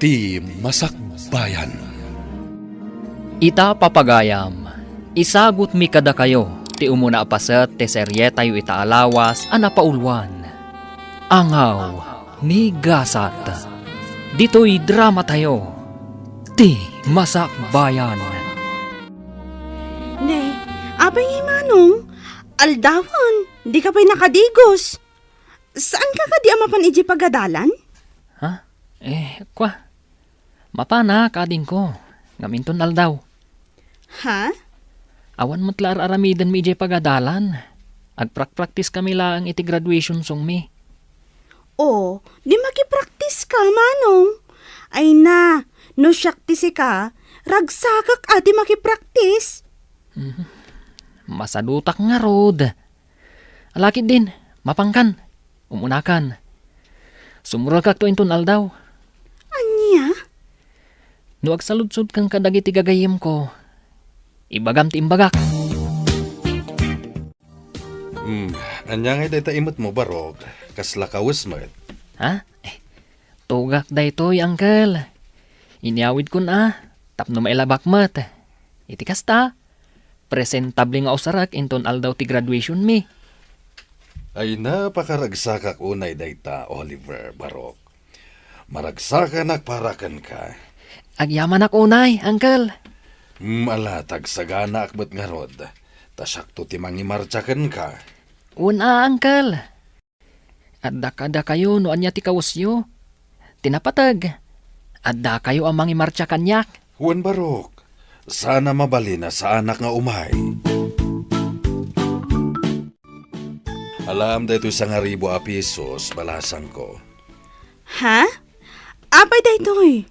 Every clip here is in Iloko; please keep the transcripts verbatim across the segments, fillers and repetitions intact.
Ti Masakbayan. Ita, papagayam, isagutmi kadakayo ti umuna a paset ti serietayo ita a lawas a napauluan, Angaw ni Gasat. Ditoy dramatayo, Ti Masakbayan. Ne, apay ngay, Manong? Aldawan, dika pay nakadigos. Saanka kadi a mapan idiay pagadalan? Ha? Eh, kwa. Mapanak, adingko. Ngem inton aldaw. Ha? Awan met la ar-aramidenmi idiay pagadalan. Agprakpraktiskami laeng iti graduation songmi. O, di makipraktiska, Manong. Ay na, no siak ti sika, ragsakak a ti makipraktis. Mhm. Masadutak ngarud. Ala ketdin, mapankan. Umunakan. Sumrekakto inton aldaw. Ania? No agsaludsodkan kadagiti gagayyemko, ibagam ti imbagak. Hmm, ania ngay dayta imetmo, Barok? Kasla kawes met. Ha? Eh, tugak daytoy, Uncle. Inyawidkon a, tapno mailabak met. Iti kasta, presentable nga usarek inton aldaw ti graduationmi. Ay, napakaragsakak unay dayta, Oliver, Barok. Maragsakanak para kenka. Agyamanak unay, Uncle. Hmm, ala, ta agsaganaak met ngarud. Ta siakto ti mangimartsa kenka. Wen a, Uncle. Adda kadakayo no ania ti kawesyo. Ti napateg, addakayo a mangimartsa kaniak. Wen, Barok, saan a mabalin a saanak nga umay. Alaem daytoy sangaribu a pesos, balasangko. Ha? Apay daytoy?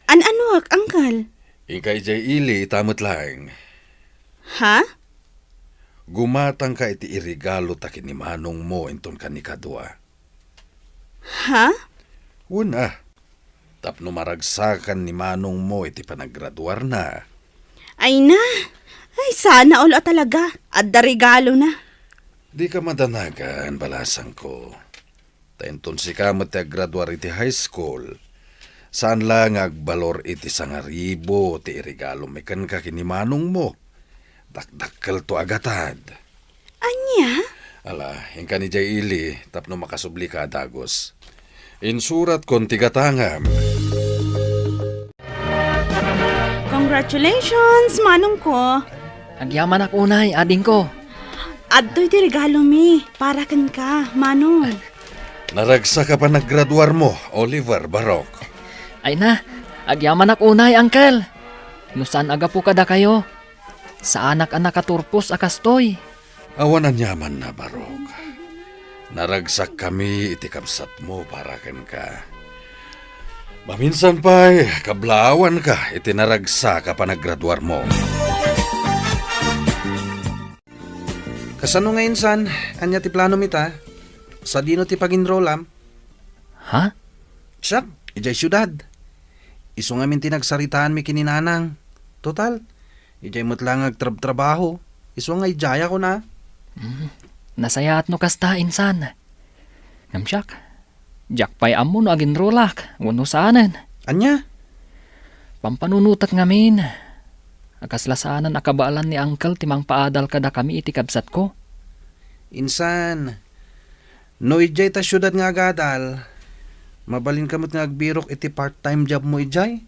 An-anuak, Uncle? Inka idiay ili ita met laeng. Ha? Gumatangka iti iregalota ken ni manongmo inton kanikadua. Ha? Wen a, tapno maragsakan ni manongmo iti panagraduarna. Ay na! Ay, sana all a talaga. Adda regalona. Dika madanagan, balasangko. Ta inton sika met ti aggraduar iti high school, saan la nga agbalor iti sangaribu ti iregalomi kenka ken ni manongmo. Dakdakkelto a gatad. Ania? Ala, inkan idiay ili tapno makasublika a dagus. Insuratkon ti gatangam. Congratulations, manongko. Agyamanak unay, adingko. Adtoy ti regalomi para kenka, manong. Naragsak a panagraduarmo, Oliver, Barok. Ay na, agyamanak unay, Uncle. No saan a gapu kadakayo, saanak a nakaturpos a kastoy. Awan aniamanna, Barok. Naragsakkami iti kabsatmo para kenka. Maminsan pay, kablaawanka iti naragsak a panagraduarmo. Kasano nga insan? Ania ti planom ita? Sadino ti pag-enrollam? Ha? Siak, idiay siudad. Isu ngamin ti nagsaritaanmi ken ni nanang. Total, idiay met la nga agtrabtrabaho. Isu nga idiay a kuna. Hmm. Nasayaat no kasta, insan. Ngem siak, diak pay ammo no aginrolak wenno saanen. Ania? Pampanunotek ngamin. A kasla saanen a kabaelan ni Uncle ti mangpaadal kadakami iti kabsatko. Insan, no idiay ta siudad nga agadal, mabalinka met nga agbirok iti part-time jobmo idiay.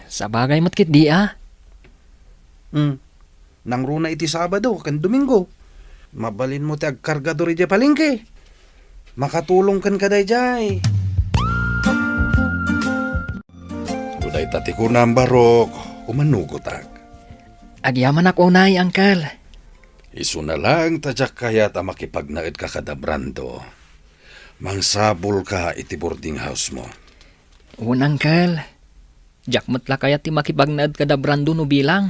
Sabagay met ketdi a. Hmm. Nangruna iti Sabado ken Domingo. Mabalinmo ti agkargador idiay palengke. Makatulong kenka daydiay. No dayta ti kunam, Barok, umanugotak. Agyamanak unay, Uncle. Isuna laeng ta diak kayat a makipagnaedka kada Brando. Mangsabulka iti boarding house-mo. Wen, Uncle. Diak met la kayat ti makipagnaed kada Brando no bilang.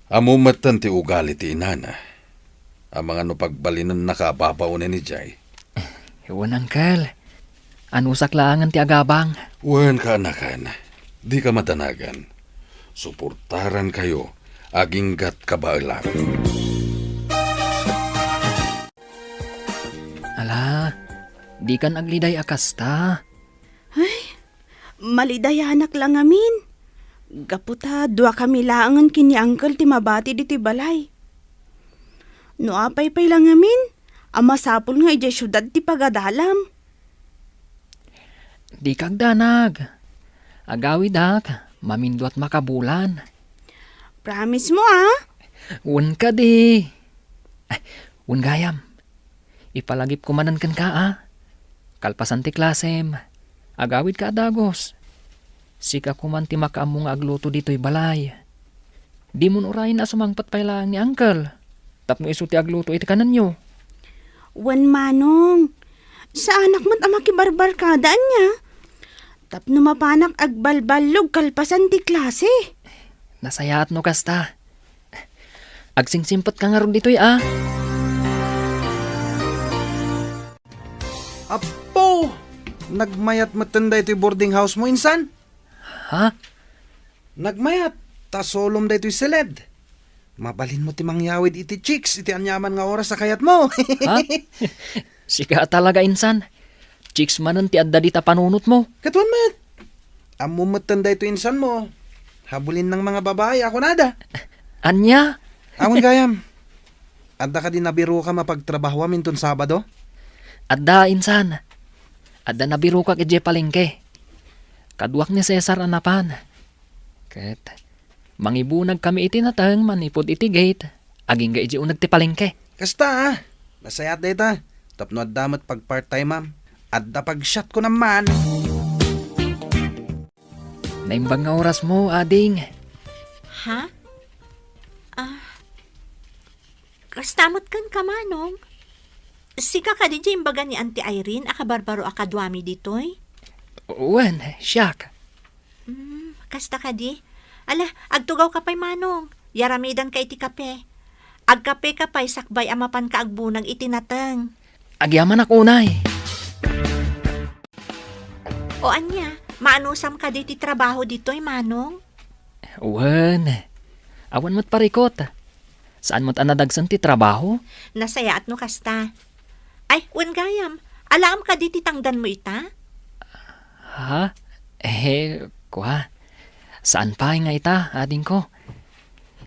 Ammo metten ti ugali ti inana. Amangan no pagbalinennaka a babaonen idiay. Wen, Uncle. Anusak laengen ti agabang. Wen, kaanakan. Dika madanagan. Suportarankayo aginggat kabaelam. Ala, dikan agliday a kasta. Ay, Malidayanak la ngamin. Gapu ta duakami laengen ken ni Uncle ti mabati ditoy balay. No apay pay la ngamin, a masapul nga idiay siudad ti pagadalam. Dika agdanag. Agawidak, maminduat makabulan. Promise mo, ah? Wen kadi. Ay, wen gayam. Ipalagipko manen kenka, a. Kalpasan ti klasem, agawidka a dagus. Sika koman ti makaammo nga agluto ditoy balay. Dimon urayen a sumangpet pay laeng ni Uncle tapno isu ti agluto iti kanenyo. Wen, Manong. Saanak met a makibarbarkada ania. Tapno mapanak agbalballog kalpasan ti klase. Nasayaat no kasta. Agsingsimpet ka ngarud ditoy, a. Apo! Nagmayat metten daytoy boarding house mo, insan? Ha? Nagmayat, ta solom daytoy siled. Mabalinmo ti mangyawid iti chicks iti aniaman nga oras a kayatmo. Ha? Sika a talaga, insan. Chicks manen ti adda dita panunotmo. Katuan met. Ammom metten daytoy insanmo. Habulin nang mga babae a kunada. Ania? Awan gayam. Adda kadi nabirokam a pagtrabahoam inton Sabado? Adda, insan. Adda nabirokak idiay palengke. Kaduak ni Cesar a napan. Ket mangibunagkami iti nateng manipud iti gate, agingga idiay uneg ti palengke. Kasta, a. Nasayaat dayta. Tapno adda met pag-part-time-am. Adda pag-shot ko naman. Naimbag nga orasmo, ading. Ha? Ah, kasta met kenka, Manong? Sika kadi ti imbaga ni Auntie Irene a kabarbaro a kaduami ditoy? Wen, siak. Hmm, kasta kadi? Ala, agtugawka pay, Manong. Yaramidanka iti kape. Agkapeka pay sakbay a mapanka agbunag iti nateng. Agyamanak unay. O ania, maanusam kadi ti trabaho ditoy, Manong? Wen, awan met parikot. Saan met a nadagsen ti trabaho? Nasayaat no kasta. Ay, wen gayam, alaem kadi ti tangdanmo ita? Ha? Eh, kua. Saan pay nga ita, adingko.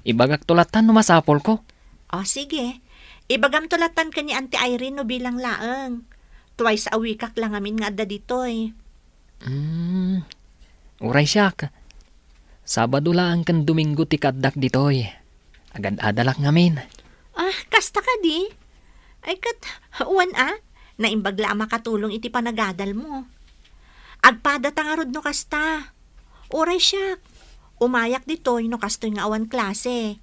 Ibagakto lattan no masapulko. O, sige. Ibagamto lattan ken ni Auntie Irene no bilang laeng. Twice a week-ak la ngamin nga adda ditoy. Hmm. Uray siak. Sabado laeng ken Domingo ti kaaddak ditoy. Agad-adalak ngamin. Ah, kasta kadi? Ay, ket, wen a, naimbag la a makatulong iti panagadalmo. Agpadata ngarud no kasta. Uray siak, umayak ditoy no kastoy nga awan klase.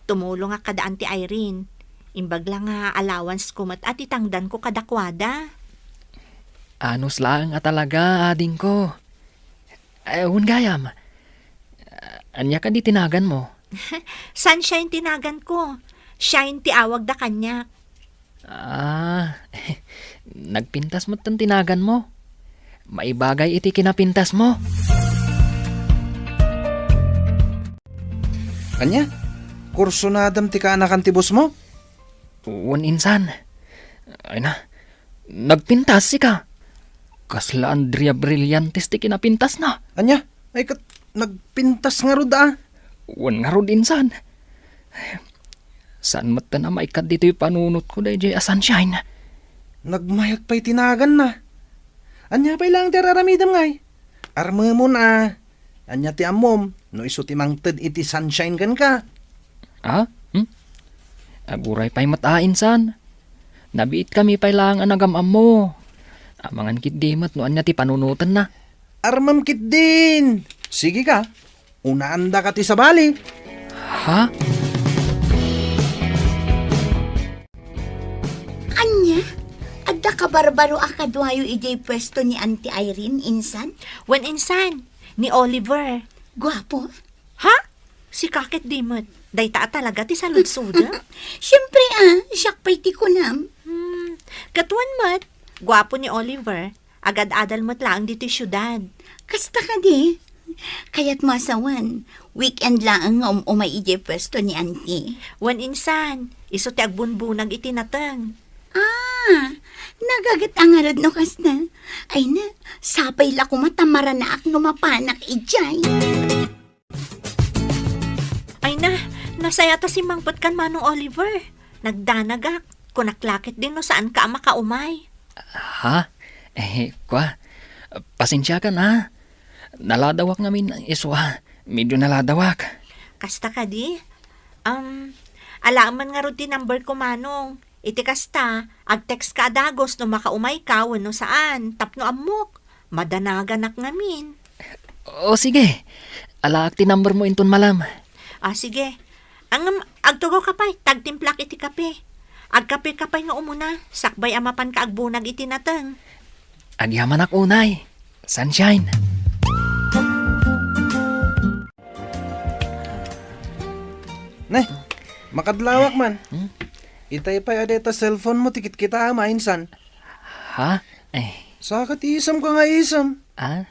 Tumulongak kada Auntie Irene. Imbag la nga allowance ko met a ti tangdanko kadakuada. Anus laeng a talaga, adingko. Eh, wen gayam. Ania kadi ti naganmo? Sunshine ti naganko. Shine ti awagda kaniak. Ah, nagpintas metten ti naganmo. Maibagay iti kinapintasmo. Ania? Kursunadam ti kaanakan ti bossmo? Wen, insan. Ay na, nagpintas sika. Kasla Andrea Brillantes ti kinapintasna. Ania? Ay ket, nagpintas ngarud a. Wen ngarud, insan. Saan metten a maikkat ditoy panunotko daydiay a Sunshine. Nagmayat pay ti naganna. Ania pay laeng ti ar-aramidem ngay? Armemon a. Ania ti ammom no isu ti mangted iti Sunshine kenka? Ah? Hmm? Aguray pay met a, insan. Nabiitkami pay laeng a nagam-ammo. Amangan ketdi met no ania ti panunotenna. Armem ketdin. Sige ka. Unaandaka ti sabali. Ha? Ania? Adda kabarbaro a kaduayo idiay puesto ni Auntie Irene, insan? Wen, insan, ni Oliver. Guapo? Ha? Sika ketdi met. Dayta a talaga ti saludsodem? Siempre a, siak pay ti kunam. Hmm, ket wen met, guapo ni Oliver. Agad-adal met laeng ditoy siudad. Kasta kadi? Kayatmo a sawen, weekend laeng nga um-umay idiay puesto ni Auntie. Wen, insan, isu ti agbunbunag iti nateng. Ah, nagaget a ngarud no kasta. Ay na, sapay la koma ta maranaak no mapanak idiay. Ay na, nasaya ta simmangpet kan Manong Oliver. Nagdanagak. Kunak la ketdin no saanka a makaumay. Ha? Eh, kwa, pasensiakan, ha? Naladawak ngamin, isua. Medyo naladawak. Kasta kadi? Um, alaem man ngarud ti number ko, Manong. Iti kasta, ag-text ka a dagus no makaumayka wenno saan, tapno ammok. Madanaganak ngamin. O sige, alaak ti number mo inton malem. Ah, sige. Ngem, agtugaw ka pay, ta agtimplak iti kape. Agkape ka pay nga umuna, sakbay a mapanka agbunag iti nateng. Agyamanak unay, Sunshine. Ne, makadlawak man. Hmm? Itay pay a dayta cellphone mo ti kitkitaem a insan. Ha? Eh. Saka ti isemka nga isem. Ah?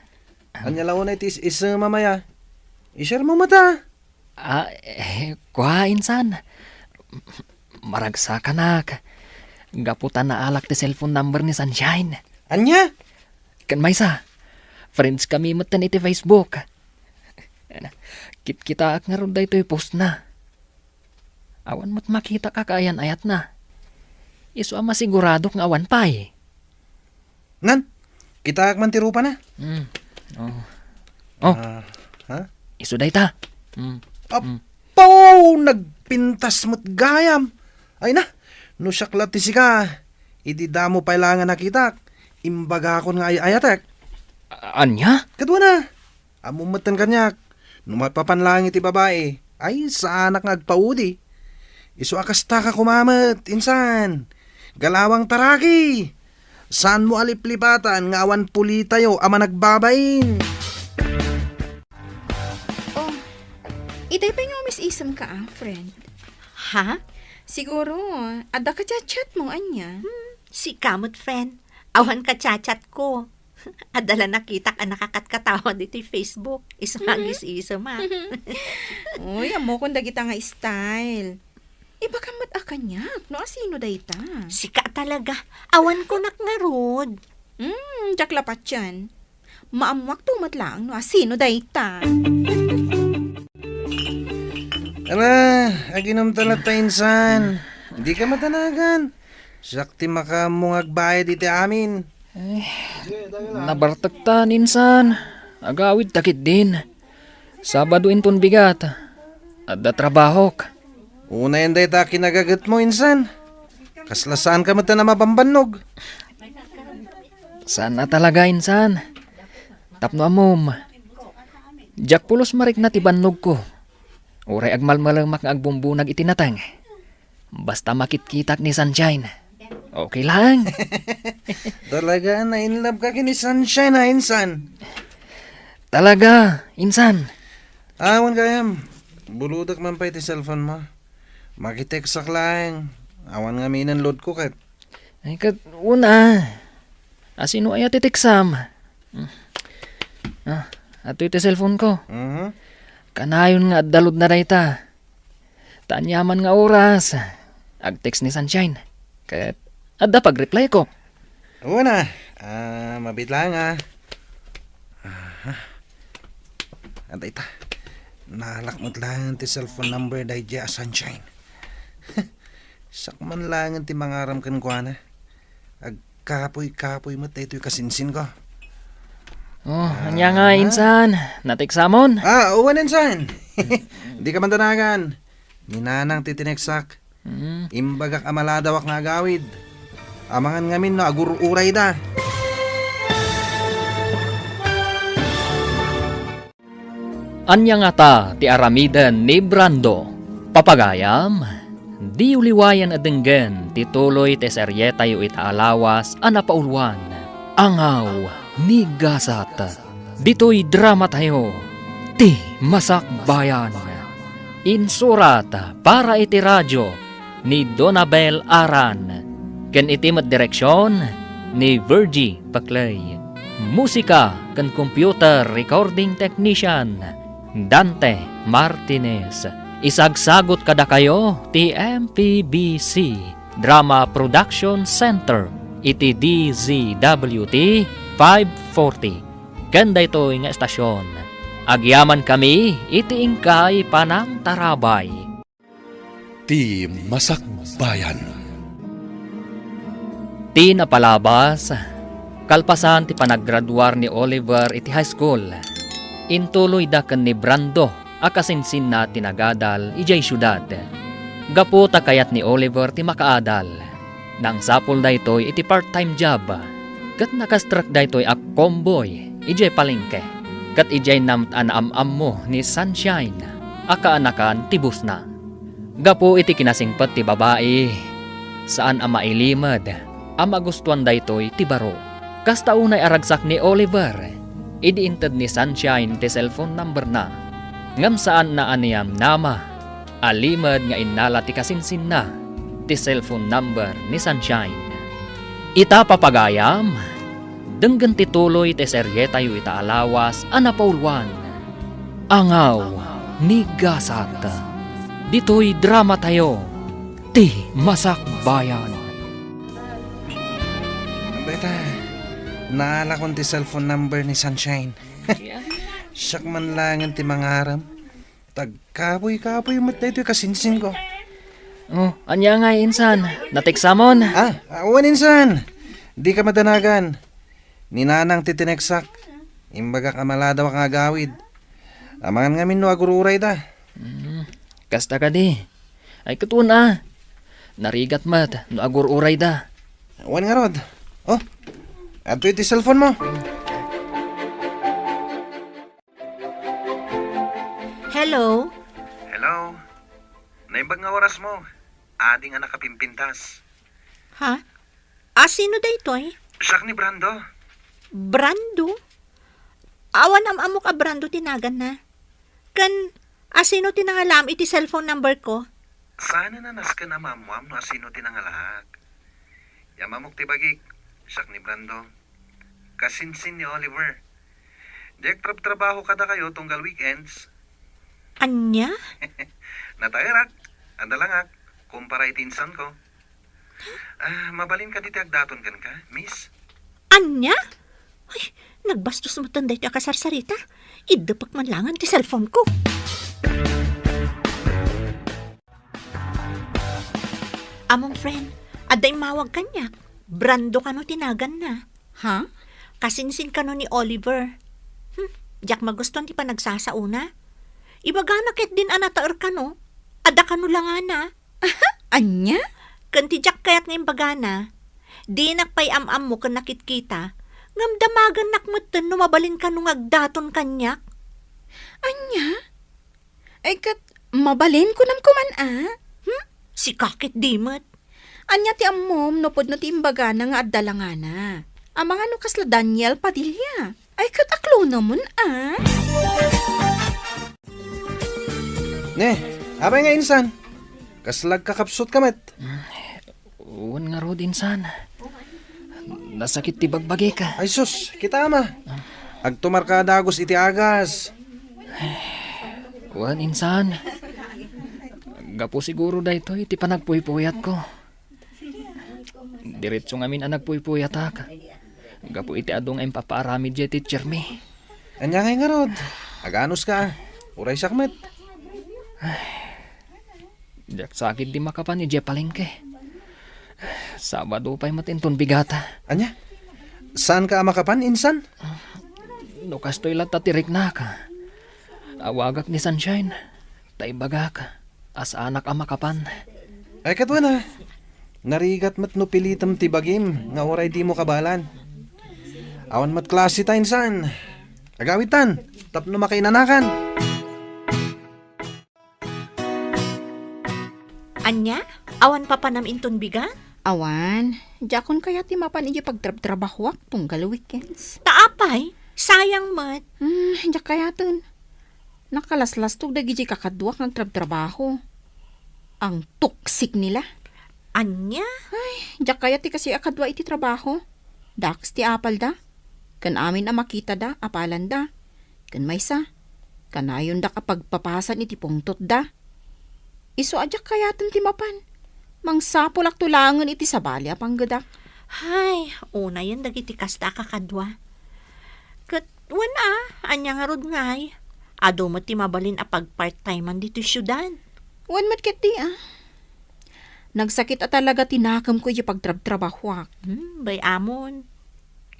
Ania la unay ti is-, isem a maya? I-share mo met a. Ah, eh, kua, insan. Maragsakanak. Gapu ta naalak ti cellphone number ni Sunshine. Ania? Ken maysa, friends kami metten iti Facebook. Kitkitaak ngarud daytoy postna. Awan met makitak a kaayan-ayatna. Isu a masiguradok nga awan pay. Nan, kitaak man ti rupana. Mm. Oh. Oh. Ah, ha? Isu dayta. Mm. Mm. Apo! Nagpintas met gayam. Ay na, no siak la ti sika, idi damo pay la nga nakitak, imbagakon nga ay-ayatek. A-, ania? Kaduana. Ammom metten kaniak, no maipapan laeng iti babai, ay, saanak nga agpaudi. Isu a kasta ka koma met, insan. Galawang taraki! Saanmo a liplipatan nga awan pulitayo a managbabain? Oh, itay pay nga umis-isemka, ah, friend. Ha? Siguro, adda ka chat-chat mo, ania? Hmm, sika met, friend. Awan ka chat-chat ko. Adda la nakitak a nakakatkatawa ditoy Facebook. Isu nga agis-isem, ah. Uy, ammokon dagita nga style. Ibagam met a kaniak, no asino dayta? Sika talaga. Awan kunak ngarud. Hmm, diak la patien. Maammuakto met laeng no asino dayta. Ala, aginomta latta, insan. Dika madanagan. Siak ti makaammo nga agbayad iti amin. Eh, nabartektan, insan. Agawidta ketdin. Sabado inton bigat. Adda trabahok. Unayen dayta a kinagagetmo, insan. Kasla saanka met a mabambannog. Saan a talaga, insan. Tapno ammom, diak pulos marikna ti bannogko. Uray agmalmalemak nga agbumbunag iti nateng. Basta makitkitak ni Sunshine, okay lang. Talaga, na-in love ka ken ni Sunshine, ha, insan? Talaga, insan. Awan gayam. Buludak man pay ti cellphone mo. Makitekstak laeng. Awan ngamin load ko ket. Ay, ket una. Asino aya ti teksam? Hmm. Ah, adtoy ti cellphone ko. Mhm. Kanayon nga adda load na dayta. Ta aniaman nga oras, ag-text ni Sunshine. Ket adda pag-reply ko. Una, ah, mabit lang, ah. Aha. Adda ita. Naalak met lang ti cellphone number daydiay a Sunshine. Siak man lang ti mangaram kenkuana. Agkapuy-kapuy met daytoy kasinsinko. Oh, ania nga, ah, insan? Nateksamon? Ah, wen, insan. Dika man danagan. Ni Nanang ti tineksak. Mm. Imbagak a maladawak nga agawid. Amangan ngamin no agur-urayda. Ania ngata ti aramiden ni Brando? Papagayam, diyo liwayan a denggen ti tuloy ti serietayo ita a lawas a napauluan, Angaw ni Gasat. Ditoy dramatayo, Ti Masakbayan. Insurat para iti radio ni Donabel Aran, ken iti met direksion ni Virgie Paclay. Musika ken computer recording technician, Dante Martinez. Isagsagut kadakayo ti M P B C. Drama Production Center iti D Z W T five forty. Ken daytoy nga estasion, agyamankami iti inkay panangtarabay. Ti Masakbayan. Ti napalabas, kalpasan ti panaggraduar ni Oliver iti high school, intuloyda ken ni Brando a kasinsinna ti nagadal idiay siudad. Gapu ta kayat ni Oliver ti makaadal, nangsapul daytoy iti part-time job, ket nakastrek daytoy a convoy idiay palengke, ket idiay naam-, a naam-ammo ni Sunshine a kaanakan ti bossna. Gapu iti kinasingpet ti babai, saan a mailimed a magustuan daytoy ti baro. Kasta unay a ragsak ni Oliver idi inted ni Sunshine ti cellphone numberna. Ngem saanna a niyamnama a limed nga innala ti kasinsinna ti cellphone number ni Sunshine. Ita, papagayam, denggen ti tuloy ti serietayo ita a lawas a napauluan, Angaw ni Gasat. Ditoy dramatayo, Ti Masakbayan. Beta, naalakon ti cellphone number ni Sunshine. Siak man laengen ti mangarem. Tagkabuy-kabuy met daytoy kasinsinko. Oh, ania ngay, insan? Nateksamon? Ah, ah, wen, insan. Dika madanagan. Ni Nanang ti tineksak. Imbagak a maladawak nga agawid. Amangan ngamin no agur-urayda. Hmm, kasta kadi. Ay, ket wen a. Narigat met no agur-urayda. Wen ngarud. Oh, adtoy ti cellphone mo. Hello? Hello? Naimbag nga oras mo. Adi nga nakapimpintas. Ha? A, sino daytoy? Siak ni Brando. Brando? Awan am-ammok a Brando ti naganna. Ken, a, sino ti nangalaam iti cellphone number ko? Saan a nasken a maammoam no a sino ti nangalaak. Yam-ammok ti bagik, siak ni Brando. Kasinsin ni Oliver. Diak trabtrabaho kadakayo tunggal weekends. Ania? Nataerak, adalangak, kumpara iti insanko. Ah, mabalin kadi ti agdaton kenka, miss? Ania? Ay, nagbastos metten daytoy a kasarsarita. Iddepek man laengen ti cellphone ko. Amom, friend, adda immawag kaniak. Brando kano ti naganna. Ha? Kasinsin kano ni Oliver. Hmm, diak magustuan ti panagsasaona. Ibagana ketdin a nataer kano. Adda kano langana. Ania? Ken ti diak kayat nga imbagana, dinak pay am-ammo ken nakitkita, ngem damagennak metten no mabalin kano nga agdaton kaniak. Ania? Ay, ket mabalin, kunam koman a? Hmm? Sika ketdi met. Ania ti ammom no pudno ti imbagana nga adda langana? Amangan no kasla Daniel Padilla. Ay, ket aklonemon a? Ne, apay nga insan? Kasla agkakapsutka met? Wen ngarud, insan. Nasakit ti bagbagik. Ay sus, kita ama. Agtumarka a dagus iti agas. Wen, insan. Gapu siguro daytoy ti panagpuypuyatko. Diretso ngamin a nagpuypuyatak. Gapu iti adu nga impapaaramid diay teacher mi. Ania ngay ngarud? Aganuska. Uray siak met. Diak sa ketdi makapan idiay palengke. Sabado pay met inton bigata. Ania? Saanka a makapan, insan? No kastoy latta ti riknak, awagak ni Sunshine, ta ibagak a saanak a makapan. Ay, ket wen a. Narigat met no pilitem ti bagim nga uray dimo kabaelan. Awan met klase ta, insan. Agawidtan, tapno makainanakan. Ania? Awan papanam inton bigat? Awan. Diakon kayat ti mapan idiay pagtrabtrabahoak tunggal weekends. Ta apay? Sayang met. Hmm, diak kayaten. Nakalaslastog dagidiay kakaduak nga agtrabtrabaho. Ang toxic nila. Ania? Ay, diak kayat ti kasi a kadua iti trabaho. Dakes ti apalda. Ken amin a makitada, apalanda. Ken maysa, kanayondak a pagpapasan iti pungtotda. Isu a diak kayaten ti mapan. Mangsapulakto laengen iti sabali a panggedak. Hay, unayen dagiti kasta a kakadua. Ket wen a, ania ngarud ngay? Adu met ti mabalin a pagpart-timean ditoy siudad. Wen met ketdi a. Nagsakit a talaga ti nakemko iti pagtrabtrabahuak. Hmm, bay-amon.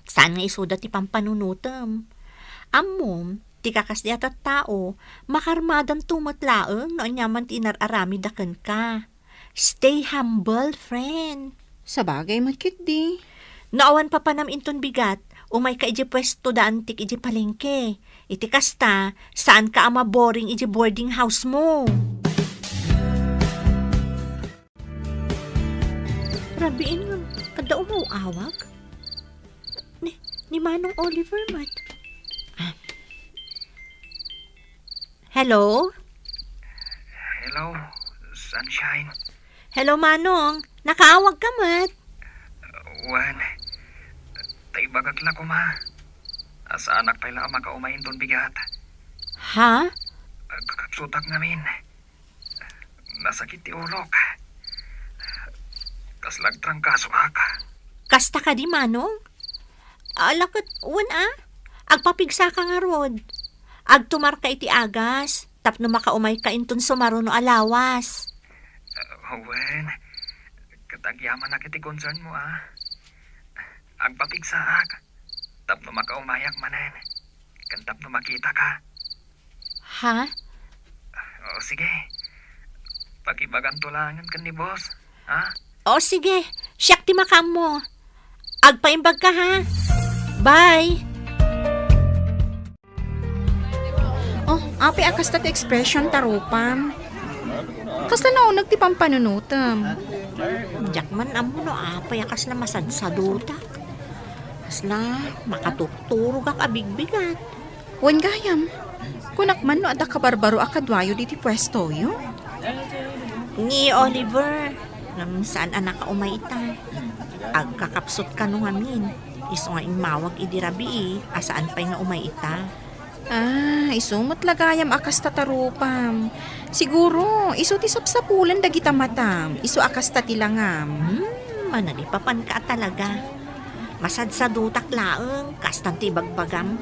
Saan nga isuda ti pampanunotem? Ammom, ti kakasdi a tattao, makarmadanto met laeng no aniaman ti inar-aramidda kenka. Stay humble, friend. Sabagay met ketdi. No awan papanam inton bigat, umayka idiay puesto da antik idiay palengke. Iti kasta, saanka a maboring idiay boarding house mo. Rabiin nga, adda umaw-awag? Ni, ni Manong Oliver met. Ah. Hello? Hello, Sunshine. Hello, Manong. Nakaawag ka met? Wen, ta ibagak la koma. Saanak pay la a makaumay inton bigat. Ha? Kakabsutak ngamin. Nasakit ti ulok. Kasla agtrangkasoak. Kasta kadi, Manong? Ala ket, wen a, agpapigsaka ngarud. Agtumarka iti agas, tapno makaumayka inton sumaruno a lawas. Ah, wen, ket agyamanak iti concern mo, a. Agpapigsaak, tapno makaumayak manen, ken tapno makitaka. Ha? O, sige. Pakibaganto laengen ken ni boss, ha? O, sige. Siak ti makaammo. Agpaimbagka, ha? Bye! Oh, apay a kasta ti expression ta rupam? Kasla nauneg ti pampanunotem? Diak man ammo no apay a kasla masadsadutak. Kasla makaturturogak a bigbigat. Wen gayam, kunak man no adda kabarbaro a kaduayo ditoy puestoyo? Ni Oliver, ngem saan a nakaumay ita. Agkakapsut kano ngamin, isu nga immawag idi rabii a saan pay nga umay ita. Ah, isu met la gayam a kasta ta rupam. Siguro, isu ti sapsapulan dagita matam, isu a kasta ti langam. Hmm, managipapanka a talaga. Masadsadutak laeng, kastan ti ibagbagam.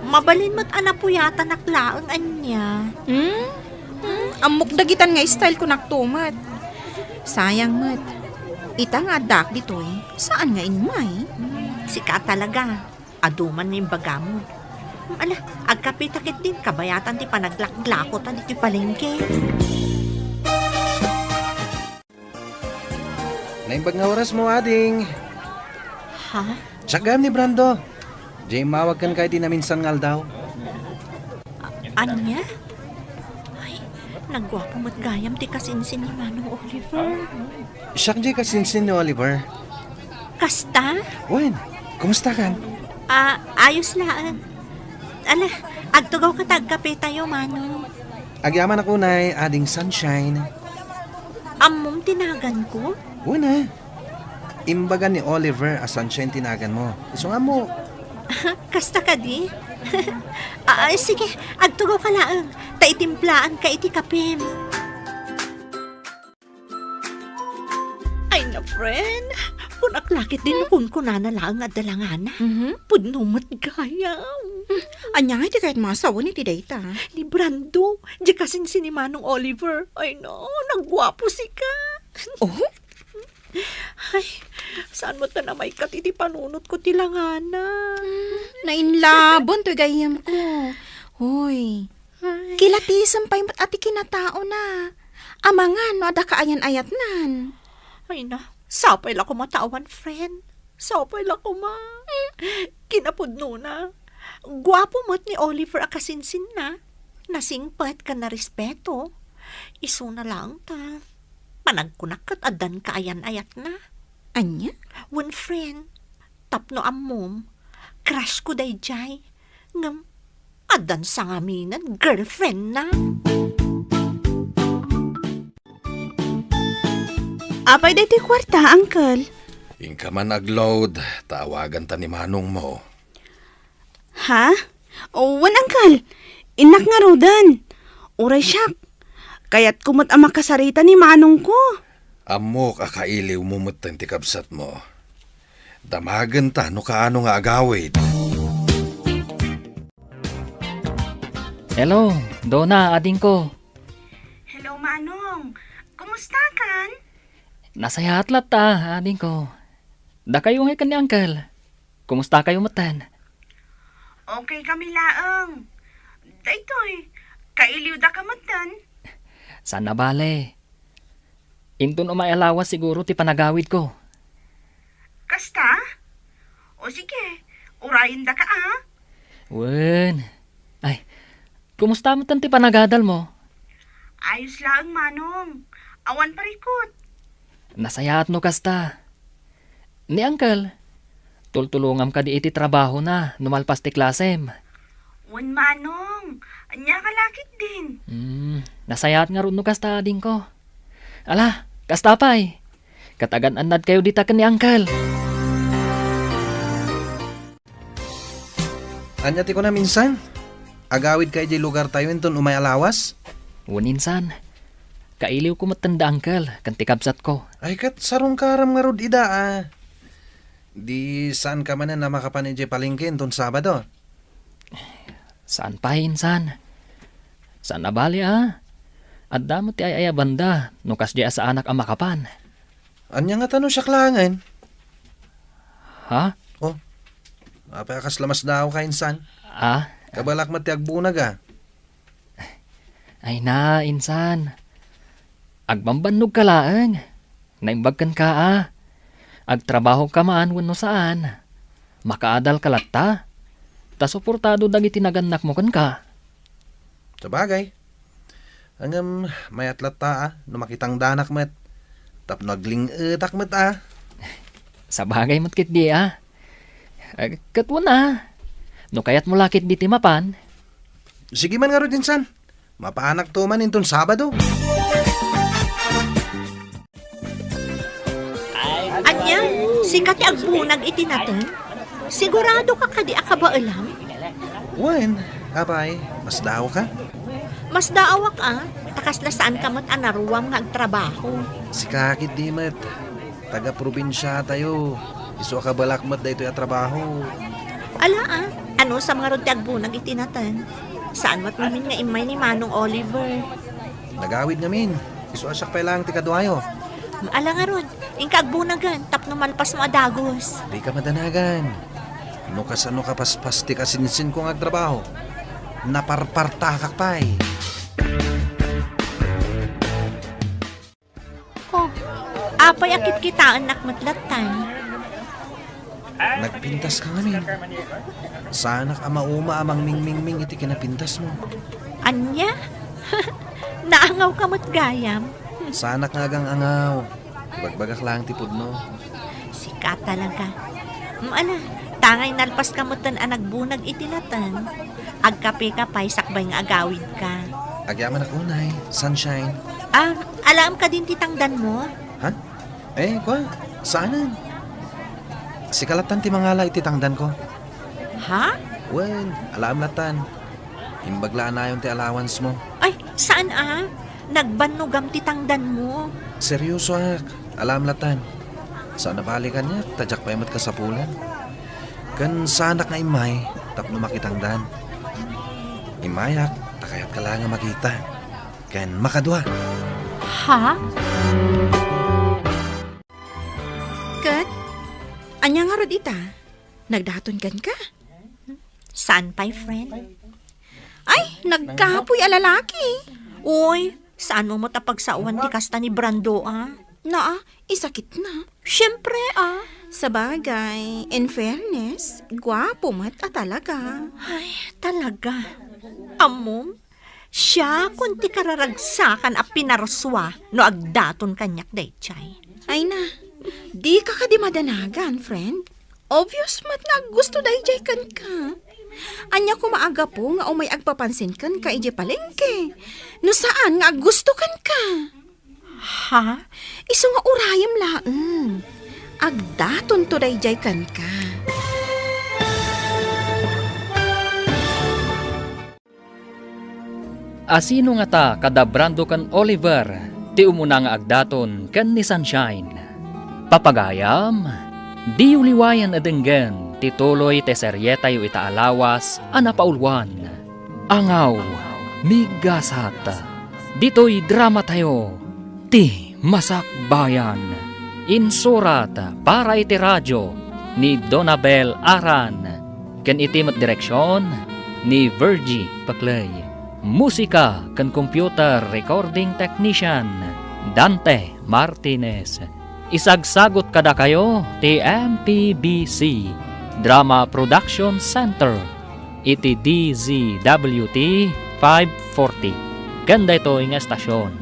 Mabalin met a napuyatanak laeng ania. Hmm? Hmm? Ammok dagitan nga style ko nakto met. Sayang met. Ita nga addaak ditoy, saan nga immay? Sika talaga. Adu man nga imbagam. Ala, agkapita ketdin kabayatan ti panaglaklako ta ditoy palengke. Naimbag nga oras mo, ading. Ha? Siak gayam ni Brando. Diay immawag kenka iti naminsan nga aldaw. A-, ania? Ay, nagguapo met gayam ti kasinsin ni Manong Oliver. Siak diay kasinsin ni Oliver. Kasta? Wen, kumusta kan? Ah, ayos laeng. Ala, agtugawka ta agkape tayo, Manong. Agyamanak unay, Ading Sunshine. Ammom ti naganko? Wen a. Imbaga ni Oliver a Sunshine ti naganmo. Isu nga ammo. Kasta kadi? Ah, sige, agtugawka laeng. Ta itimplaanka iti kapem. Ay na, friend. Kunak la ketdin no kunkunana laeng nga adda langana. Mhm. Pudno met gayam. Hmm. Ania nga iti kayat masawen iti dayta? Ni Brando, diay kasinsin ni Manong Oliver. Ay na, nagguapo sika. Oh? Ay, saan met ta namaykat iti panunotko ti langana? Hmm, nainlaban toy gayyemko. Hoy, Ay. Kilatisem pay met a ti kinataona. Amangan no adda kaayan-ayatnan. Ay na, sapay la koma ta awan friend. Sapay la koma. Kinapudnona, guapo met ni Oliver a kasinsinna. Nasingpet ken narespeto. Isuna laeng ta panagkunak ket addan kaayan-ayatna. Ania? Wen friend, tapno ammom, crush ko daydiay. Ngem, addan sangaminen girlfriendna. Apay daytoy kuarta, Uncle? Inka man agload, ta awaganta ni manongmo. Ha? O, wen, Uncle. Innak ngaruden. Uray siak, kayatko met a makasarita ni manongko. Ammok a kailiwmo metten ti kabsatmo. Damagenta no kaano nga agawid. Hello, Dona, adingko. Hello, Manong. Kumusta kan? Nasayaat latta, adingko. Dakayo ngay ken ni Uncle. Kumusta kayo metten? Okay kami laeng. Daytoy, kailiwda ka metten? Saan a bale. Inton umay a lawas siguro ti panagawidko. Kasta? O sige, urayendaka a. Wen. Ay, kumusta metten ti panagadalmo? Ayos laeng, Manong. Awan parikut. Nasayaat no kasta. Ni Uncle, tultulongam kadi iti trabahona no malpas ti klasem. Wen, Manong. Ania ka lakit din? Hmm, nasayaat ngarud no kasta, adingko. Ala, kasta pay. Ket agan-annadkayo dita ken ni Uncle. Ania ti kunam, insan? Agawidka idiay lugartayo inton umay a lawas? Wen, insan. Kailiwko metten da Uncle ken ti kabsatko. Ay, ket sarungkaram ngarud ida a. Di saanka manen a makapan idiay palengke inton Sabado? Saan pay, insan. Saan a bale a. Adda met ti ay-ayabanda no kasdiay a saanak a makapan. Ania ngata no siak laengen? Ha? Oh, apay a kasla masdaawka, insan? Ah? Kabalak met ti agbunag a. Ay na, insan. Agbambannogka laeng. Naimbag kenka a. Agtrabahoka man wenno saan. Makaadalka latta. Ta suportado dagiti nagannakmo kenka. Sabagay. Ngem mayat latta a no makitangdanak met. Tapno agling-etak met a. Sabagay met ketdi a. Eh, ket wen a. No kayatmo la ketdi ti mapan. Sige man ngarud, insan. Mapaanakto man inton Sabado. Ania, sika ti agbunag iti nateng? Siguradoka kadi a kabaelam? Wen, apay, masdaawka? Masdaawak a, ta kasla saanka met a naruam nga agtrabaho. Sika ketdi met, taga-probinsiatayo. Isu a kabalak met daytoy a trabaho. Ala a, anusam ngarud ti agbunag iti nateng? Saan met ngamin nga immay ni Manong Oliver? Nagawid ngamin. Isu a siak pay laeng ti kaduayo. Ala ngarud, inka agbunagen tapno malpasmo a dagus. Dika madanagan. No kasano kapaspas ti kasinsinko nga agtrabaho, naparpartakak pay. Oh, apay a kitkitaennak met lattan? Nagpintaska ngamin. Saanak a mauma a mangmingmingming iti kinapintasmo. Ania? Naangawka met gayam. Saanak nga agang-angaw. Ibagbagak laeng ti pudno. Sika talaga. Mm, ala, tangay nalpaska metten a nagbunag iti nateng. Agkapeka pay sakbay nga agawidka. Agyamanak unay, Sunshine. Ah, alaem kadin ti tangdanmo? Ha? Eh, kua, saanen. Sika lattan ti mangala iti tangdanko. Ha? Wen, alaem lattan. Imbag la a nayon ti allowance mo. Ay, saan a? Nagbannogam ti tangdanmo. Seryosoak. Alaem lattan. Saan a bale kaniak, ta diak pay met kasapulan. Ken saanak nga immay tapno makitangdan. Immayak, ta kayatka la nga makita. Ken makadua. Ha? Ket, ania ngarud ita? Nagdaton kenka? Saan pay, friend? Ay, nagkapuy a lalaki. Uy, saanmo met a pagsaoan ti kasta ni Brando, a? Naa, isakitna. Siempre, a. Sabagay, in fairness, guapo met a talaga. Ay, talaga. Ammom, siakon ti kararagsakan a pinarsua no agdaton kaniak daydiay. Ay na, dika kadi madanagan, friend. Obvious met nga aggusto daydiay kenka. Ania koma a gapu nga umay agpapansin kenka idiay palengke? No saan nga aggusto kenka? Ha? Isu nga urayem laeng. Agdatonto daydiay kenka. Asino ngata kada Brando ken Oliver? ti umuna nga agdaton ken ni Sunshine. Papagayam, diyo liwayan a denggen ti tuloy ti serietayo ita a lawas a napauluan, Angaw ni Gasat. Ditoy dramatayo, Ti Masakbayan. Insurat para iti radio ni Donabel Aran, ken iti met direksion ni Virgie Paclay. Musika ken computer recording technician, Dante Martinez. Isagsagut kadakayo ti M P B C Drama Production Center iti D Z W T five forty. Ken daytoy nga estasion,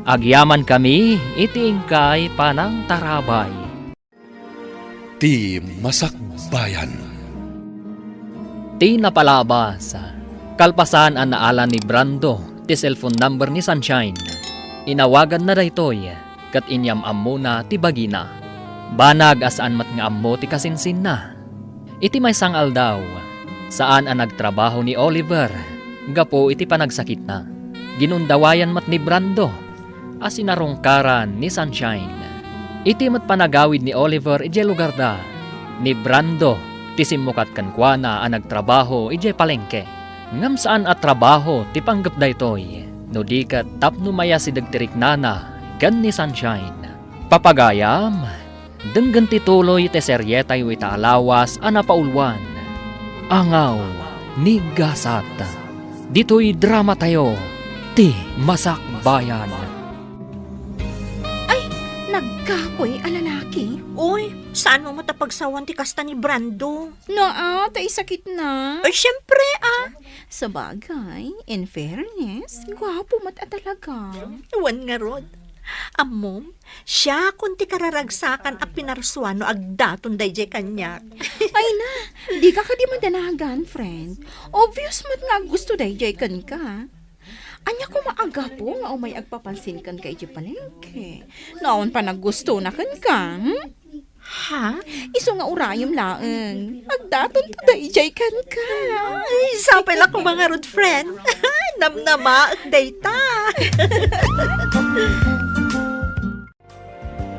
agyamankami iti inkay panangtarabay. Ti Masakbayan. Ti napalabas, kalpasan a naala ni Brando ti cellphone number ni Sunshine, inawaganna daytoy ket inyam-ammona ti bagina. Banag a saan met nga ammo ti kasinsinna. Iti maysa nga aldaw, saan a nagtrabaho ni Oliver gapu iti panagsakitna. Ginundawayan met ni Brando a sinarungkaran ni Sunshine. Iti met panagawid ni Oliver idiay lugarda, ni Brando ti simmukat kenkuana a nagtrabaho idiay palengke. Ngem saan a trabaho ti panggep daytoy, no di ket tapno mayasideg ti riknana ken ni Sunshine. Papagayam, denggen ti tuloy ti serietayo ita a lawas a napauluan, Angaw ni Gasat. Ditoy dramatayo, Ti Masakbayan. Ay, nagkapoy a lalaki. Uy, saan mo met a pagsawan ti kasta ni Brando? Naa, ta isakit na. Ay, syempre, ah. Sabagay, in fairness, gwapo met a talaga. Wen ngarud. Ammom, siakon ti kararagsakan a pinarsuan no agdaton daydiay kaniak. Ay na, dika kadi madanagan, friend. Obvious met nga aggusto daydiay kenka. Ania koma a gapu nga umay agpapansin kenka idiay palengke? No awan panaggustona kenka, hmm? Ha? Isu nga urayem laeng. Agdaton ta daydiay kenka. Ay, sapay la koma ngarud, friend. Namnamaek dayta.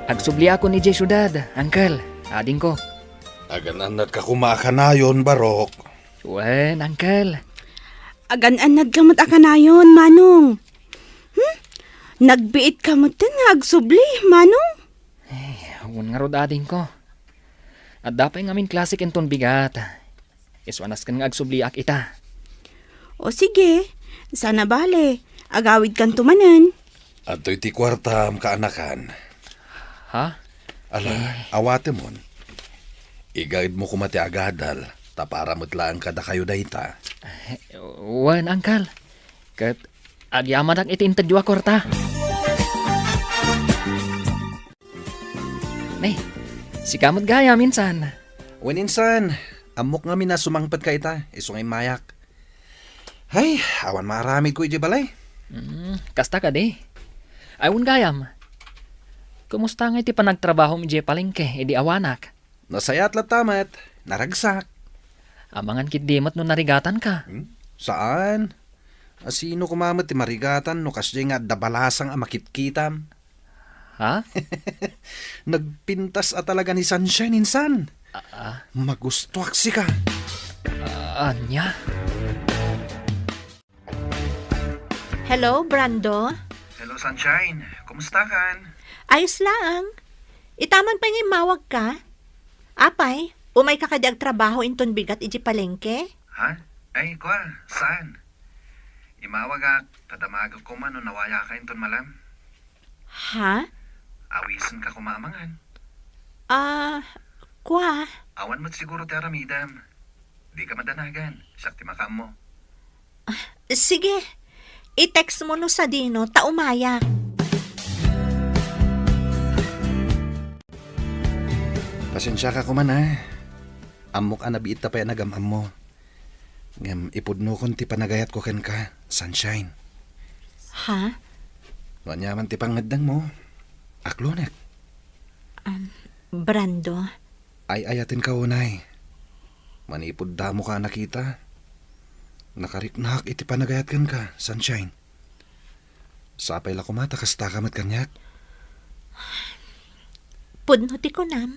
Agsubliakon idiay siudad, uncle, adingko. Agan-annadka koma a kanayon, Barok. Wen, uncle. Agan-annadka met a kanayon, Manong. Hmm? Nagbiitka metten nga agsubli, Manong? Eh, wen ngarud, adingko. Adda pay ngamin klasek inton bigat. Isu a nasken nga agsubliak ita. O sige, saan a bale, agawidkanto manen. Adtoy ti kuartam, kaanakan. Ha? Ala, eh, awatemon. Igaedmo koma ti agadal, ta para met laeng kadakayo dayta. Wen, uncle. Ket agyamanak iti intedyo a kuarta. Ne, sika met gayam insan. Wen insan, ammok ngamin a sumangpetka ita, isu nga immayak. Hay, awan maaramidko idiay balay. Hmm, kasta kadi. Ay, wen gayam. Kumusta ngay ti panagtrabahom idiay palengke idi awanak? Nasayaat latta met, naragsak. Amangan ketdi met no narigatanka. Hmm? Saan? A, sino koma met ti marigatan no kasdiay nga adda balasang a makitkitam? Ha? Nagpintas a talaga ni Sunshine insan. Ah, ah. Magustuak sika. Ah, ania? Hello, Brando? Hello, Sunshine. Kumusta kan? Ayos laeng. Ita man pay nga immawagka. Apay, umayka kadi agtrabaho inton bigat idiay palengke? Ha? Ay, kua, saan? Imawagak, ta damagek koma no nawayaka inton malem. Ha? Awisenka koma a mangan. Ah, kua? Awan met siguro ti aramidem. Dika madanagan, siak ti makaammo. Ah, sige. I-text mo no sadino, ta umayak. Pasiensiaka koma, a. Ammok a nabiitta pay a nagam-ammo. Ngem ipudnokon ti panagayatko kenka, Sunshine. Ha? No aniaman ti pangngeddengmo, aklonek. Um, Brando. Ay-ayatenka unay. Manipud damoka a nakita, nakariknak iti panagayat kenka, Sunshine. Sapay la koma ta kastaka met kaniak. Pudno ti kunam,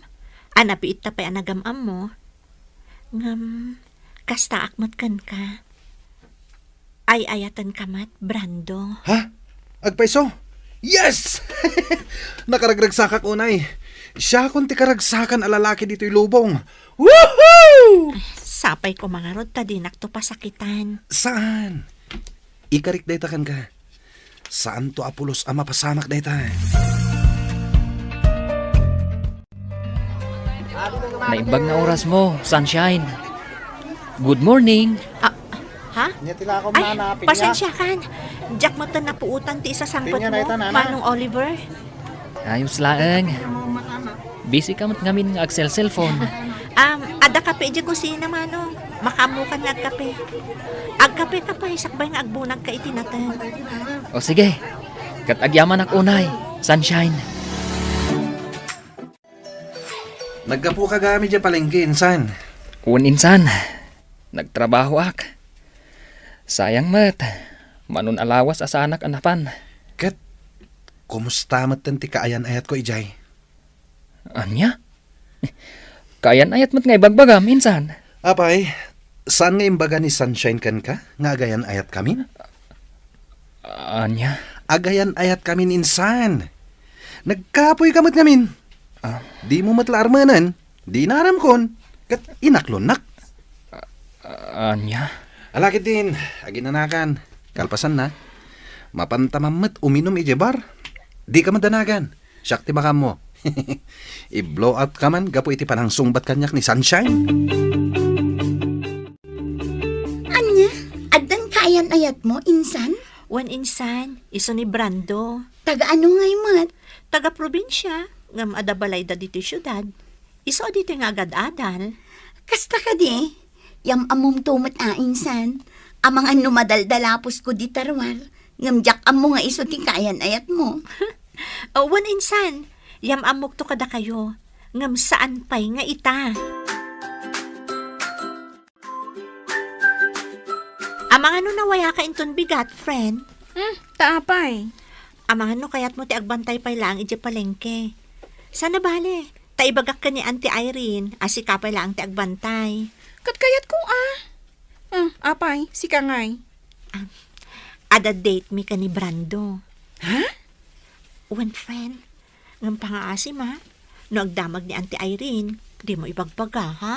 a nabiitta pay a nagam-ammo. Ngem, kastaak met kenka. Ay-ayatenka met, Brando. Ha? Agpayso? Yes! Nakaragragsakak unay. Siakon ti karagsakan a lalaki ditoy lubong. Woohoo! Sapay koma ngarud ta dinakto pasakitan. Saan? Ikarik dayta kenka. Saanto a pulos a mapasamak dayta. Naimbag nga orasmo, Sunshine. Good morning. Ah, ha? Nia ti lako, Ay, nana, pinya. Pasensiakan. Diak met napuotan ti isasangpetmo, Pinya na ita, nana. Manong Oliver. Ayos laeng. Busy ka met ngamin nga agselselpon. Um, adda kape idiay kusina, Manong. Makaammokan nga agkape. Agkapeka pay, sakbay nga agbunagka iti nateng. O sige, ket agyamanak unay, Sunshine. Naggapuka gayam idiay palengke, insan? Wen, insan. Nagtrabahoak. Sayang met, mano a lawas a saanak a napan. Ket, kumusta metten ti kaayan-ayatko idiay? Ania? Kaayan-ayat met nga ibagbagam, insan? Apay, saan nga imbaga ni Sunshine kenka nga agayan-ayatkamin? Ania? Agayan-ayatkamin, insan. Nagkapoyka met ngamin. Ah. Dimo met la armenen, di inaramkon, ket inaklonnak. Ah, ania? Ala ketdin, aginanakan. Kalpasanna, mapantam met uminum idiay bar. Dika madanagan. Siak ti makaammo. I-blow out ka man gapu iti panangsungbat kaniak ni Sunshine. Ania? Addan kaayan-ayatmo, insan? Wen, insan, isu ni Brando. Taga ano ngay met? Taga probinsia, ngem adda balayda ditoy siudad. Isu a ditoy nga agad-adal. Kasta kadi? Yam-ammomto met a, insan. Amangan no madaldalaposko dita ruar, ngem diak ammo nga isu ti kaayan-ayatmo. Wen, insan, yam-ammokto kadakayo, ngem saan pay nga ita. Amangan no nawayaka inton bigat, friend? Hmm, ta apay? Amangan no kayatmo ti agbantay pay laeng idiay palengke. Saan a bale, ta ibagak ken ni Auntie Irene a sika pay laeng ti agbantay. Ket kayatko a. Hmm, apay, sika ngay? Ah, adda date mi ken ni Brando. Ha? Wen, friend. Ngem pangaasim, a. No agdamag ni Auntie Irene, dimo ibagbaga, ha?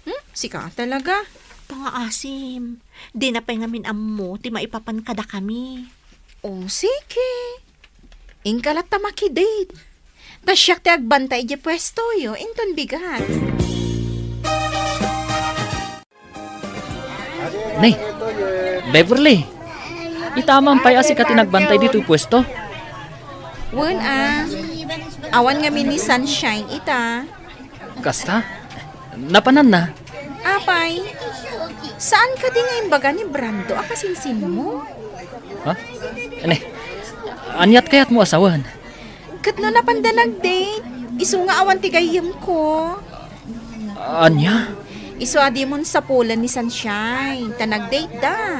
Hmm? Sika talaga? Pangaasim. Dina pay ngamin ammo ti maipapan kadakami. O, sige. Inka latta makidate. Ta siak ti agbantay idiay puestoyo, inton bigat. Ne, Beverly, ita man pay a sika ti nagbantay ditoy puesto? Wen a, awan ngamin ni Sunshine ita. Kasta? Napananna? Apay, saan kadi nga imbaga ni Brando a kasinsinmo? Ha? Ne, aniat kayatmo a sawen? Ket no napanda nag-date, isu nga awan ti gayyemko. Ania? Isu a dimon sapulen ni Sunshine, ta nag-date da.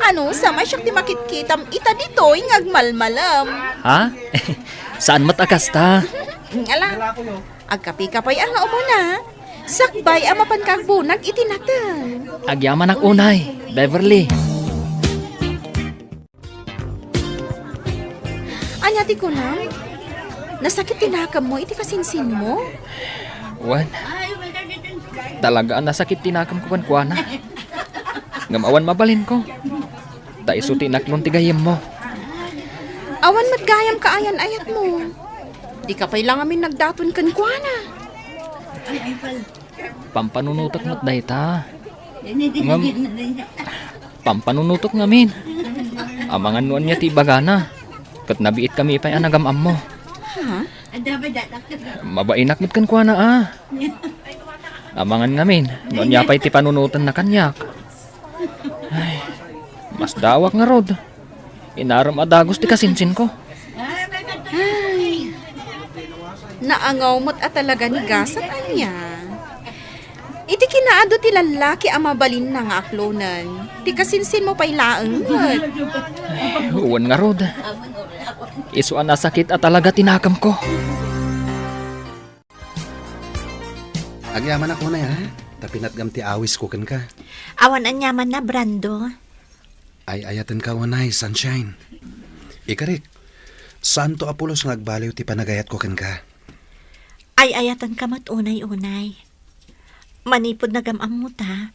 Ano, sa may siak ti makitkitam ita ditoy nga agmalmalem. Ha? Saan met a kasta? Ala, agkape ka pay a nga umuna. Sakbay a mapanka agbunag iti nateng. Agyamanak unay, Beverly. Ania ti kunam? Nasakit ti nakemmo iti kasinsinmo? Wen, talaga a nasakit ti nakemko kenkuana. Ngem awan mabalinko. Ta isu ti inaklon ti gayyemmo. Awan met gayam kaayan-ayatmo. Dika pay la ngamin nagdaton kenkuana. Pampanunotek met dayta. Ngem, pampanunotek ngamin. Amangan no ania ti ibagana. Ket nabiitkami pay a nagam-ammo. Ha? Mabainak met kenkuana a. Amangan ngamin no ania pay ti panunotenna kaniak. Ay, masdaawak ngarud. Inarem a dagus ti kasinsinko. Ay, naangaw met a talaga ni gasat ania. Iti kinaadu ti lallaki a mabalinna nga aklonen, ti kasinsinmo pay laeng met. Wen ngarud, isu a nasakit a talaga ti nakemko. Agyamanak unay, ha? Ta pinatgam ti awisko kenka. Awan aniamanna, Brando. Ay-ayatenka unay, Sunshine. Ikarik, saanto a pulos nga agbaliw ti panagayatko kenka. Ay-ayatenka met unay-unay. Manipud nagam-ammota,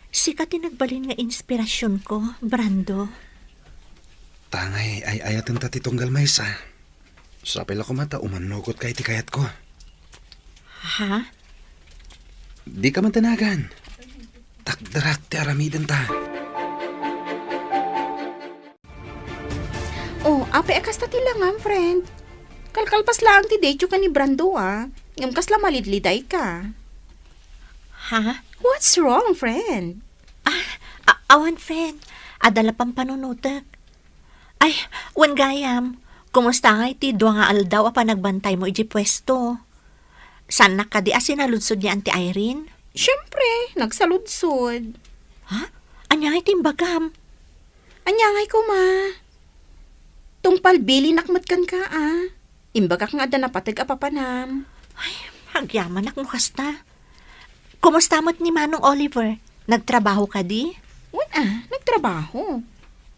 sika ti nagbalin nga inspirasionko, Brando. Tangay ay-ayatenta ti tunggal maysa. Sapay la koma ta umannugotka iti kayatko. Ha? Dika man danagan. Takderak ti aramidenta. Oh, apay a kasta ti langam, friend? Kalkalpas laeng ti date-yo ken ni Brando, a. Ngem kasla malidlidayka. Ha? What's wrong, friend? Ah, a-, awan, friend. Adda la pampanunotek. Ay, wen gayam, kumusta ngay ti dua nga aldaw a panagbantaymo idiay puesto? Saannak kadi a sinaludsod ni Auntie Irene? Siempre, nagsaludsod. Ha? Ania ngay ti imbagam? Ania ngay koma? Tungpal bilinak met kenka, a. Imbagak nga adda napateg a papanam. Ay, agyamanak no kasta. Kumusta met ni Manong Oliver? Nagtrabaho kadi? Wen a, nagtrabaho.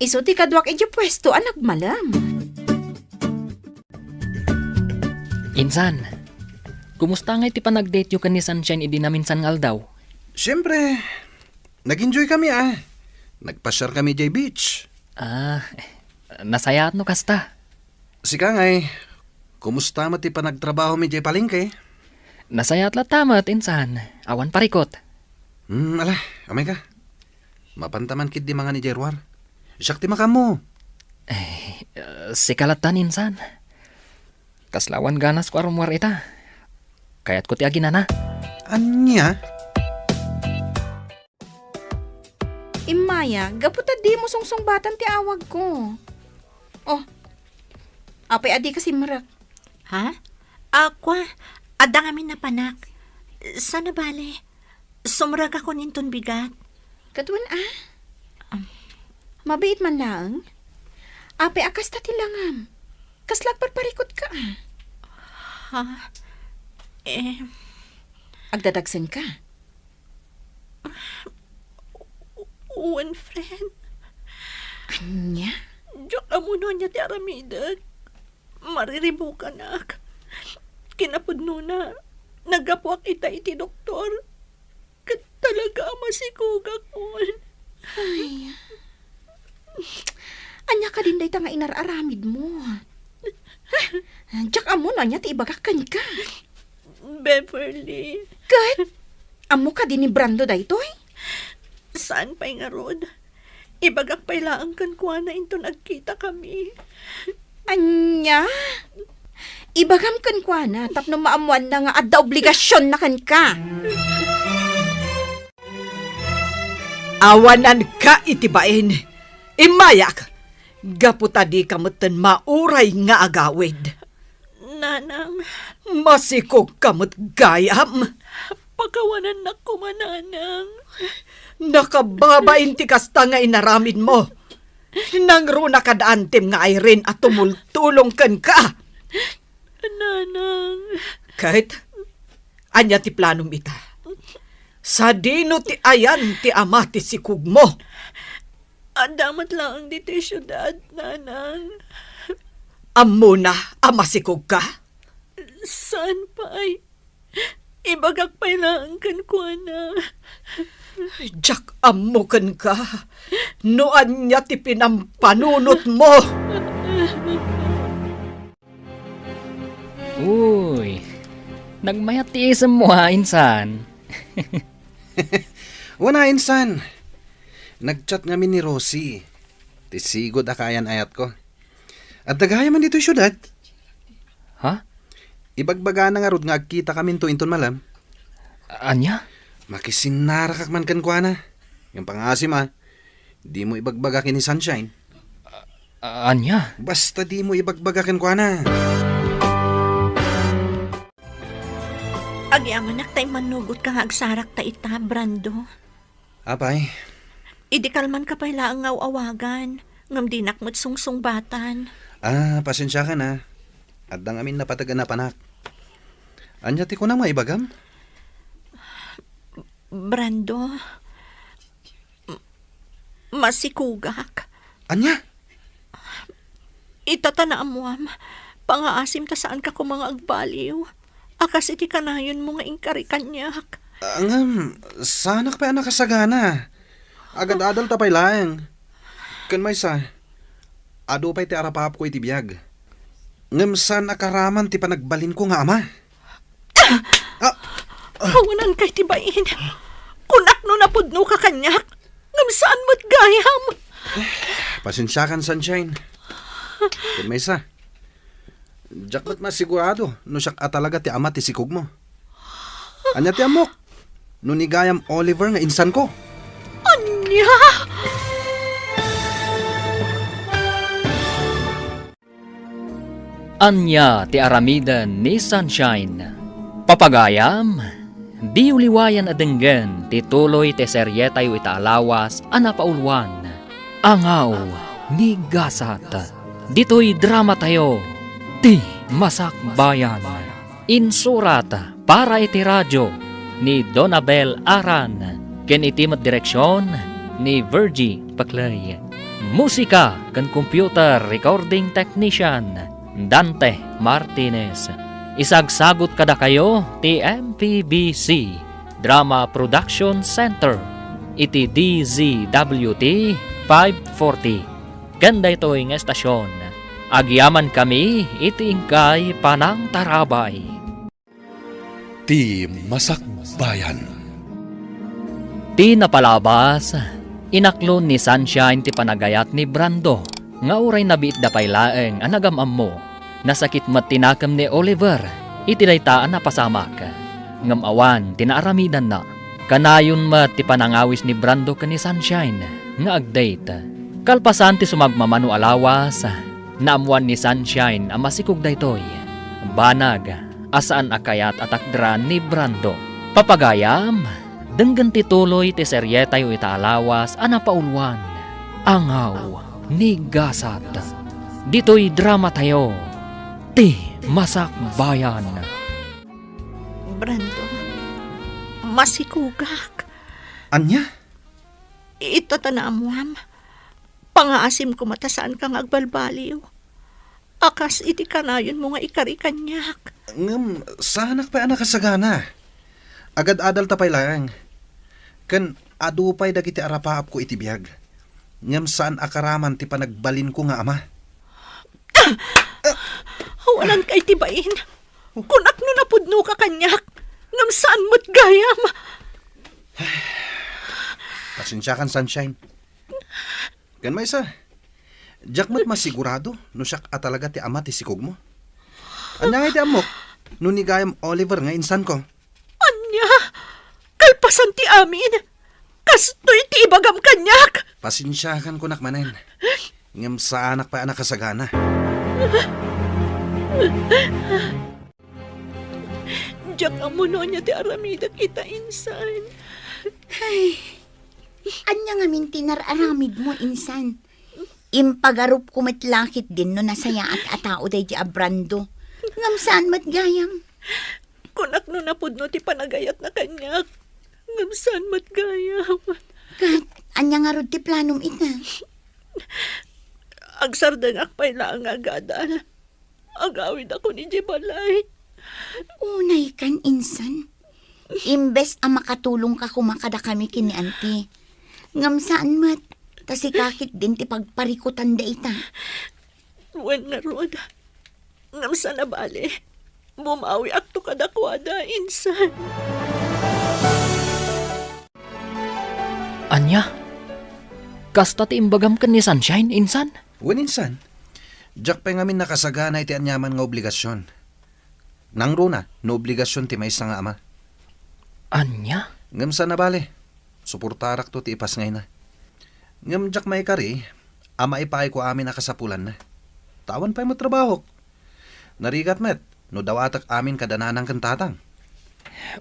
Isu ti kaduak idiay puesto a nagmalem. Insan, kumusta ngay ti panagdate-yo ken ni Sunshine idi naminsan nga aldaw? Siempre, nag-enjoy kami, a. Nagpasiar kami idiay beach. Ah, nasayaat no kasta. Sika ngay, kumusta met ti panagtrabahomi idiay palengke? Nasayaat latta met, insan. Awan parikut. Hmm, ala, umayka. Mapanta man ketdi mangan idiay ruar. Siak ti makaammo. Eh, sika latta, insan. Kasla awan ganasko a rummuar ita. Kayatko ti aginana. Ania? Immaya, gapu ta dimo sungsungbatan ti awagko. Oh, apay a dika simrek? Ha? A, kua, adda ngamin napanak. Saan a bale? Sumrekakon inton bigat. Ket wen a? Am. Mabiit man laeng? Apay a kasta ti langam? Kasla agparparikutka, a? Ha? Eh. Agdadagsenka? Wen, friend. Ania? Diak ammo no ania ti aramidek. Mariribukanak. Kinapudnona, naggapuak ita iti doktor. Ket talaga a masikogakon. Ay. Ania kadin dayta nga inar-aramidmo? Diak ammo no ania ti ibagak kenka. Beverly. Ket? Ammo kadi ni Brando daytoy? Saan pay ngarud? Ibagak pay laeng kenkuana inton agkitakami. Ania? Ibagam kenkuana tapno maammoanna nga adda obligasionna kenka. Awananka iti bain. Immayak, gapu ta dika metten mauray nga agawid. Nanang. Masikogka met gayam. Pakawanannak koma, Nanang. Nakababain ti kasta nga inaramidmo. Nangruna kad antim nga Irene a tumultulong kenka. Nanang. Ket, ania ti planom ita? Sadino ti ayan ti ama ti sikogmo? Adda met laeng ditoy siudad, Nanang. Ammona a masikogka? Saan pay. Ibagak pay laeng kenkuana. Diak ammo kenka no ania ti pinampanunotmo. Uy, nagmayat ti isemmo, a, insan. Wen a, insan. Nag-chat ngamin ni Rosie. Ti sigud a kaayan-ayatko. Adda gayamen ditoy siudad. Ha? Ibagbagana ngarud nga agkitakaminto inton malem. Ania? Makisinnarakak man kenkuana. Ngem pangngaasim, a, dimo ibagbaga ken ni Sunshine. A-, ania? Basta dimo ibagbaga kenkuana. Agyamanak ta immannugotka nga agsarakta ita, Brando. Apay? Idi kalmanka pay laeng nga aw-awagan, ngem dinak met sungsungbatan. Ah, pasensiakan, ah. Adda ngamin napateg a napanak. Ania ti kunam nga ibagam? Brando, m-, masikugak. Ania? Ita ta naammoam, pangaasim ta saanka koma nga agbaliw. A kas iti kanayonmo nga inkari kaniak. Ah, ngem, saanak pay a nakasagana. Agad-adalta pay laeng. Ken maysa, adu pay ti arapaapko iti biag. Ngem saan a karaman ti panagbalinko nga ama. Ah! Awananka iti bain. Kunak no napudnoka kaniak, ngem saan met gayam. Pasensiakan, Sunshine. Ken maysa, diak met masigurado no siak a talaga ti ama ti sikogmo. Ania ti ammok? No ni gayam Oliver nga insanko? Ania? Ania ti aramiden ni Sunshine? Papagayam, diyo liwayan a denggen ti tuloy ti serietayo ita a lawas a napauluan, Angaw ni Gasat. Ditoy dramatayo, Ti Masakbayan. Insurat para iti radio ni Donabel Aran, ken iti met direksion ni Virgie Paclay. Musika ken computer recording technician, Dante Martinez. Isagsagut kadakayo ti M P B C Drama Production Center iti D Z W T five forty. Ken daytoy nga estasion, agyamankami iti inkay panangtarabay. Ti Masakbayan. Ti napalabas, inaklon ni Sunshine ti panagayat ni Brando nga uray nabiitda pay laeng a nagam-ammo. Nasakit met ti nakem ni Oliver iti dayta a napasamak, ngem awan ti naaramidanna. Kanayon met ti panangawis ni Brando ken ni Sunshine nga ag-date. Kalpasan ti sumagmamano a lawas, naammoan ni Sunshine a masikog daytoy. Banag a saan a kayat a takderan ni Brando. Papagayam, denggen ti tuloy ti serietayo ita a lawas a napauluan, Angaw ni Gasat. Ditoy dramatayo, Ti Masakbayan. Brando, masikugak. Ania? Ita ta naammoam, pangaasim koma ta saanka nga agbalbaliw. A kas iti kanayonmo nga ikari kaniak. Ngem, saanak pay a nakasagana. Agad-adalta pay laeng. Ken adu pay dagiti arapaapko iti biag. Ngem saan a karaman ti panagbalinko nga ama. Awananka iti bain. Kunak no napudnoka kaniak, ngem saan met gayam. Pasensiakan, Sunshine. Ken maysa, diak met masigurado no siak a talaga ti ama ti sikogmo. Ania ngay ti ammok no ni gayam Oliver nga insanko? Ania? Kalpasan ti amin, kastoy ti ibagam kaniak. Pasensiakan kunak manen. Ngem saanak pay a nakasagana. Diak ammo no ania ti aramidek ita, insan. Ay, ania ngamin ti nar-aramidmo, insan? Impagarupko met la ketdin no nasayaat a tao daydi a Brando. Ngem saan met gayam. Kunak no napudno ti panagayatna kaniak. Ngem saan met gayam. Ket, ania ngarud ti planom ita? Agsardengak pay laeng nga agadal. Agawidakon idiay balay. Unaykan, insan. Imbes a makatulongka koma kadakami ken ni Auntie, ngem saan met, ta sika ketdin ti pagparikutan dayta. Wen ngarud, ngem saan a bale, bumawiakto kadakuada, insan. Ania? Kasta ti imbagam ken ni Sunshine, insan? Wen, insan. Diak pay ngamin nakasagana iti aniaman nga obligasion. Nangruna no obligasion ti maysa nga ama. Ania? Ngem saan a bale, suportarakto ti ipasngayna. Ngem diak maikari a maipaayko amin a kasapulanna. Ta awan pay met trabahok. Narigat met no dawatek amin kada nanang ken tatang.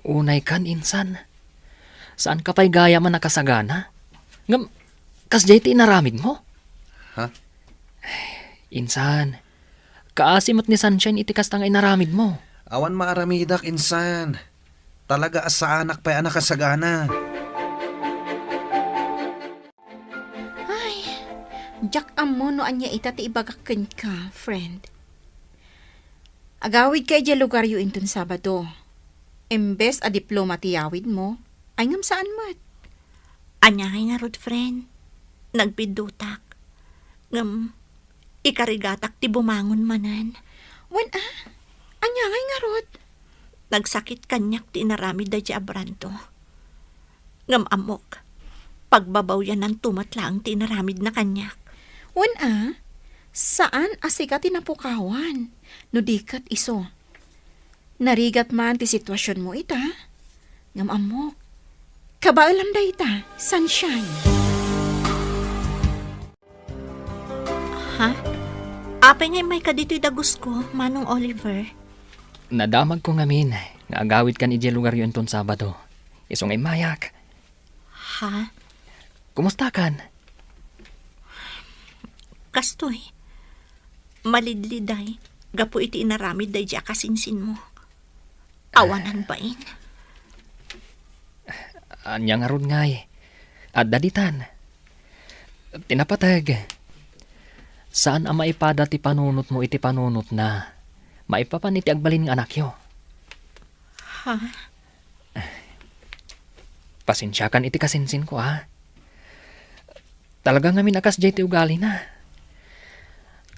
Unay kan, insan. Saanka pay gayam a nakasagana? Ngem, kasdiay ti inaramidmo? Ha? Insan, kaasi met ni Sunshine iti kasta nga inaramidmo. Awan maaramidak, insan. Talaga a saanak pay a nakasagana. Ay, diak ammo no ania ita ti ibagak kenka, friend. Agawidka idiay lugaryo inton Sabado. Imbes a diploma ti yawidmo, ay ngem saan met. Ania ngay ngarud, friend? Nagbiddutak. Ngem, ikarigatak ti bumangon manen. Wen a? Ania ngay ngarud? Nagsakit kaniak ti inaramid daydiay a Brando. Ngem ammok, pagbabawyananto met laeng ti inaramidna kaniak. Wen a, saan a sika ti napukawan, no di ket isu. Narigat man ti situasionmo ita, ngem ammok, kabaelam dayta, Sunshine. Ha? Apay nga immayka ditoy dagusko, Manong Oliver? Nadamagko ngamin nga agawidkan idiay lugaryo inton Sabado. Isu nga immayak. Ha? Kumustakan? Kastoy, malidliday gapu iti inaramid daydiay a kasinsinmo. Awanan bain. Ania ngarud ngay? Adda ditan. Ti napateg, saan a maipada ti panunotmo iti panunotna maipapan iti agbalin nga anakyo. Ha? Pasensiakan iti kasinsinko, a. Talaga ngamin a kasdiay ti ugalina.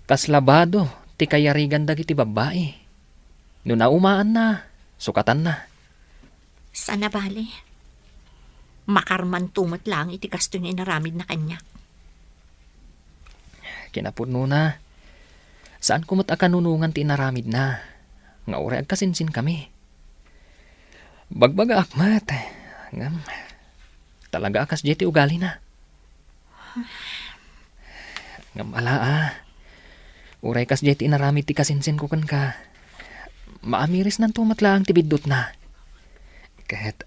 Kas labado ti kayarigan dagiti babbai. No naumaanna, sukatanna. Saan a bale. Makarmanto met laeng iti kastoy nga inaramidna kaniak. Kinapudnona, saanko met a kanunongan ti inaramidna, nga uray agkasinsinkami. Bagbagaak met, ngem talaga a kasdiay ti ugalina. Ngem ala a, uray kasdiay ti inaramid ti kasinsinko kenka, maamirisnanto met laeng ti biddutna. Ket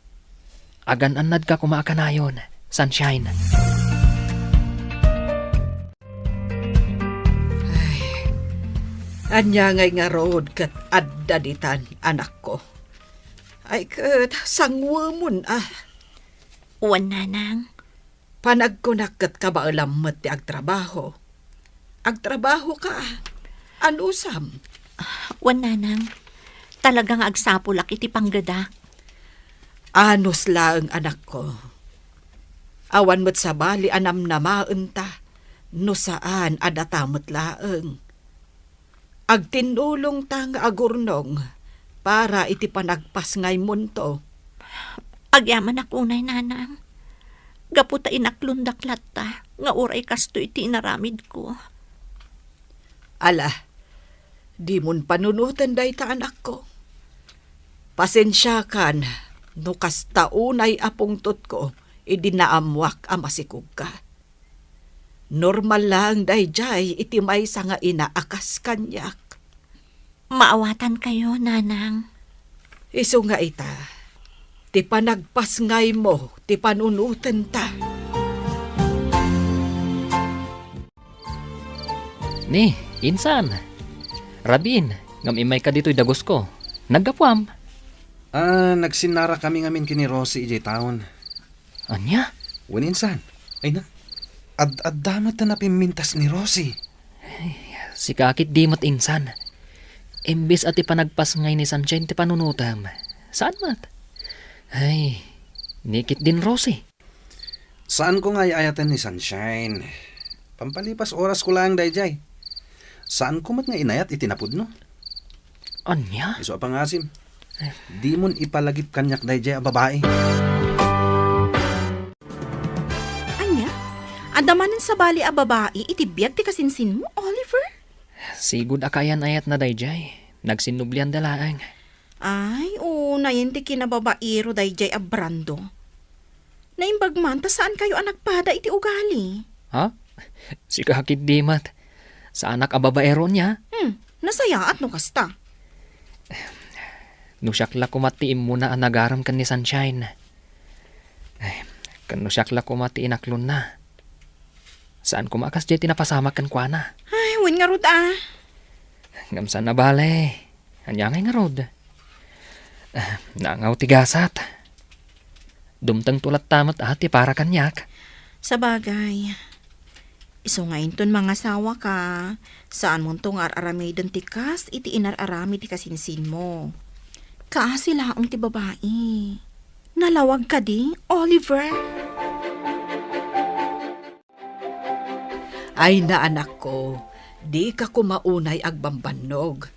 agan-annadka koma a kanayon, Sunshine. Ay, ania ngay ngarud ket adda ditan, anakko? Ay ket, sanguemon a. Wen, nanang. Panagkunak ket kabaelam met ti agtrabaho. Agtrabahoka. Anusam? Wen, nanang. Talaga nga agsapulak iti panggedak. Anus laeng, anakko. Awan met sabali a namnamaenta no saan a data met laeng. Agtinnulongta nga agurnong para iti panagpasngaymonto. Agyamanak unay, nanang. Gapu ta inaklondak latta nga uray kastoy ti inaramidko. Ala, dimon panunoten dayta, anakko. Pasensiakan no kasta unay a pungtotko idi naammoak a masikogka. Normal laeng daydiay iti maysa nga ina a kas kaniak. Maawatankayo, nanang. Isu nga ita, ti panagpasngaymo ti panunotenta. Ni, insan. Rabiin, ngem immayka ditoy dagusko. Naggapuam? Ah, nagsinnarakami ngamin ken ni Rosie idiay town. Ania? Wen, insan. Ay na, ad-adda met ta napimmintas ni Rosie. Ay, sika ketdi met, insan. Imbes a ti panagpasngay ni Sunshine ti panunotem, saan met? Ay, ni ketdin Rosie. Saanko nga ay-ayaten ni Sunshine. Pampalipas orasko laeng daydiay. Saanko met nga inayat iti napudno. Ania? Isu a pangasim. Dimon ipalagip kaniak daydiay a babai. Ania? Adda manen sabali a babai iti biag ti kasinsinmo, Oliver? Sigud a kaayan-ayatna daydiay. Nagsinnublianda laeng. Ay, unayen ti kinababairo daydiay a Brando. Naimbag man ta saankayo a nagpada iti ugali. Ha? Sika ketdi met. Saanak a babaero nia? Hmm, nasayaat no kasta. No siak la koma ti immuna a nagarem ken ni Sunshine. Ay, ken no siak la koma ti inaklonna. Saan koma a kasdiay ti napasamak kenkuana. Ay, wen ngarud a. Ngem saan a bale. Ania ngay ngarud? Ah, nangaw ti gasat. Dumtengto latta met a ti para kaniak. Sabagay. Isu nga inton mangasawaka, saanmonto nga ar-aramiden ti kas iti inar-aramid ti kasinsinmo. Kaasi laeng ti babai. Nalawag kadi, Oliver? Ay, naanakko, dika koma unay agbambannog.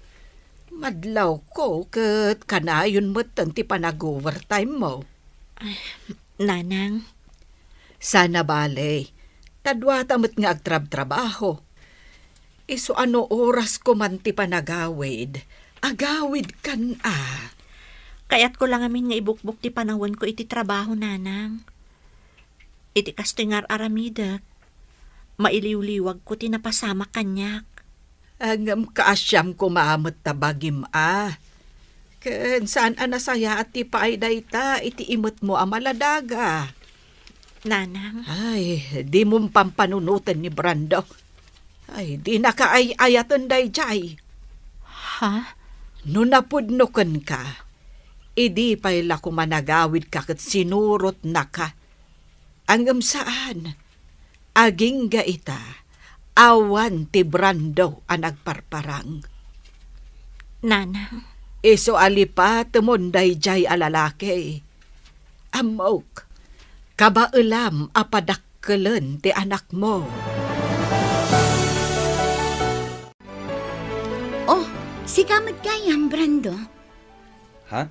Madlawko ket kanayon metten ti panag-overtime mo. Ay, Nanang. Saan a bale, ta duata met nga agtrabtrabaho. Isu a no oras ko man ti panagawid, agawidkan a. Kayatko la ngamin nga ibukbok ti panawenko iti trabaho, Nanang. Iti kastoy nga ar-aramidek, mailiwliwagko ti napasamak kaniak. Ngem kaasiam koma met ta bagim a. Ken saan a nasayaat ti paay dayta iti imetmo a maladaga. Nanang. Ay, dimon pampanunoten ni Brando. Ay, dinaka ay-ayaten daydiay. Ha? No napudno kenka, idi pay la koma nagawidka ket sinurotnaka. Ngem saan. Agingga ita, awan ti Brando a nagparparang. Nanang. Isu a lipatemon daydiay a lalaki. Ammok, kabaelam a padakkelen ti anakmo. Oh, sika met gayam, Brando. Ha?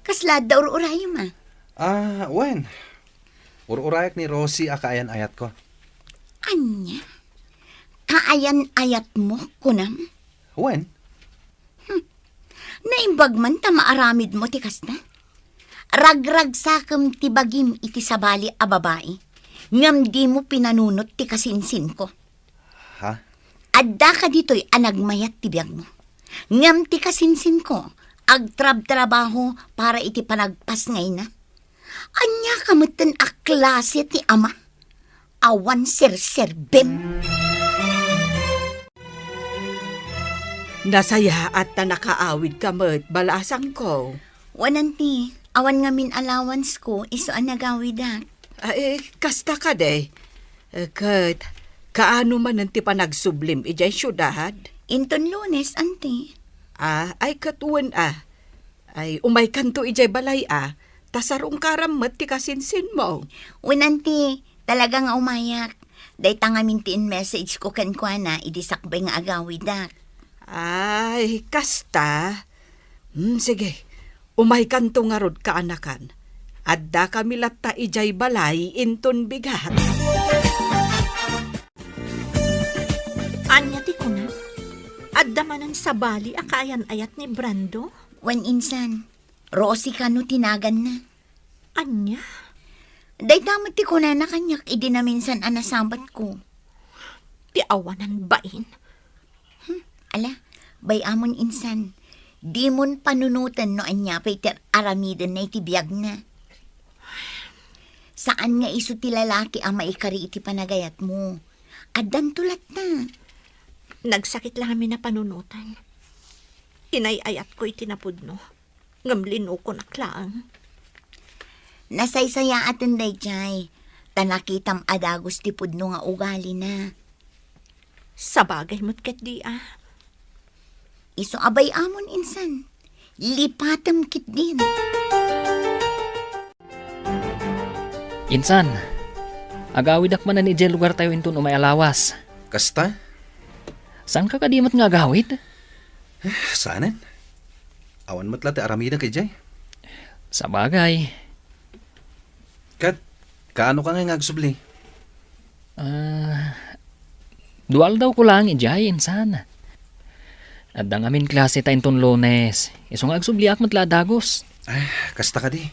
Kasla adda ur-urayem a? Ah, wen. Ur-urayak ni Rosie a kaayan-ayatko. Ania? Kaayan-ayatmo, kunam? Wen. Hmm. Naimbag man ta maaramidmo ti kasta? Ragragsakem ti bagim iti sabali a babai, ngem dimo pinanunot ti kasinsinko. Ha? Addaka ditoy a nagmayat ti biagmo. Ngem ti kasinsinko, agtrabtrabaho para iti panagpasngayna. Ania ka metten a klase ti ama? Awan serserbim. Nasayaat ta nakaawidka met, balasangko. Wen, auntie, awan ngamin allowance ko, isu a nagawidak. Ay, kasta kadi. Eh, ket, kaano manen ti panagsublim idiay siudad? Inton Lunes, auntie. Ah, ay, ket wen a. Ay, umaykanto idiay balay a, ta sarungkaram met ti kasinsinmo. Wen, auntie, talaga nga umayak. Dayta ngamin ti in-message ko kenkuana idi sakbay nga agawidak. Ay, kasta? Hmm, sige. Umaykanto ngarud, kaanakan. Addakami latta idiay balay inton bigat. Ania ti kuna? Adda manen sabali a kaayan-ayat ni Brando? Wen, insan. Rosie kano ti naganna. Ania? Dayta met ti kunana kaniak idi naminsan a nasabatko. Ti awanan bain. Hmm, ala, bay-amon insan. Dimon panunoten no ania pay ti ar-aramidenna iti biagna. Saan nga isu ti lalaki a maikari iti panagayatmo. Addanto latta. Nagsakit la ngamin a panunoten. Inay-ayatko iti napudno. Ngem linukonak laeng. Nasaysayaaten daydiay, ta nakitam a dagus ti pudno nga ugalina. Sabagay met ketdi a. Isu a bay-amon insan. Lipatem ketdin. Insan, agawidak manen idiay lugartayo inton umay a lawas. Kasta? Saanka kadi met nga agawid? Eh, saanen. Awan met la ti aramidek idiay. Sabagay. Ket, kaano ka ngay nga agsubli? Ah, dua aldawko laeng idiay, insan. Adda ngamin klase ta inton Lunes. Isu nga agsubliak met la a dagus. Ay, kasta kadi.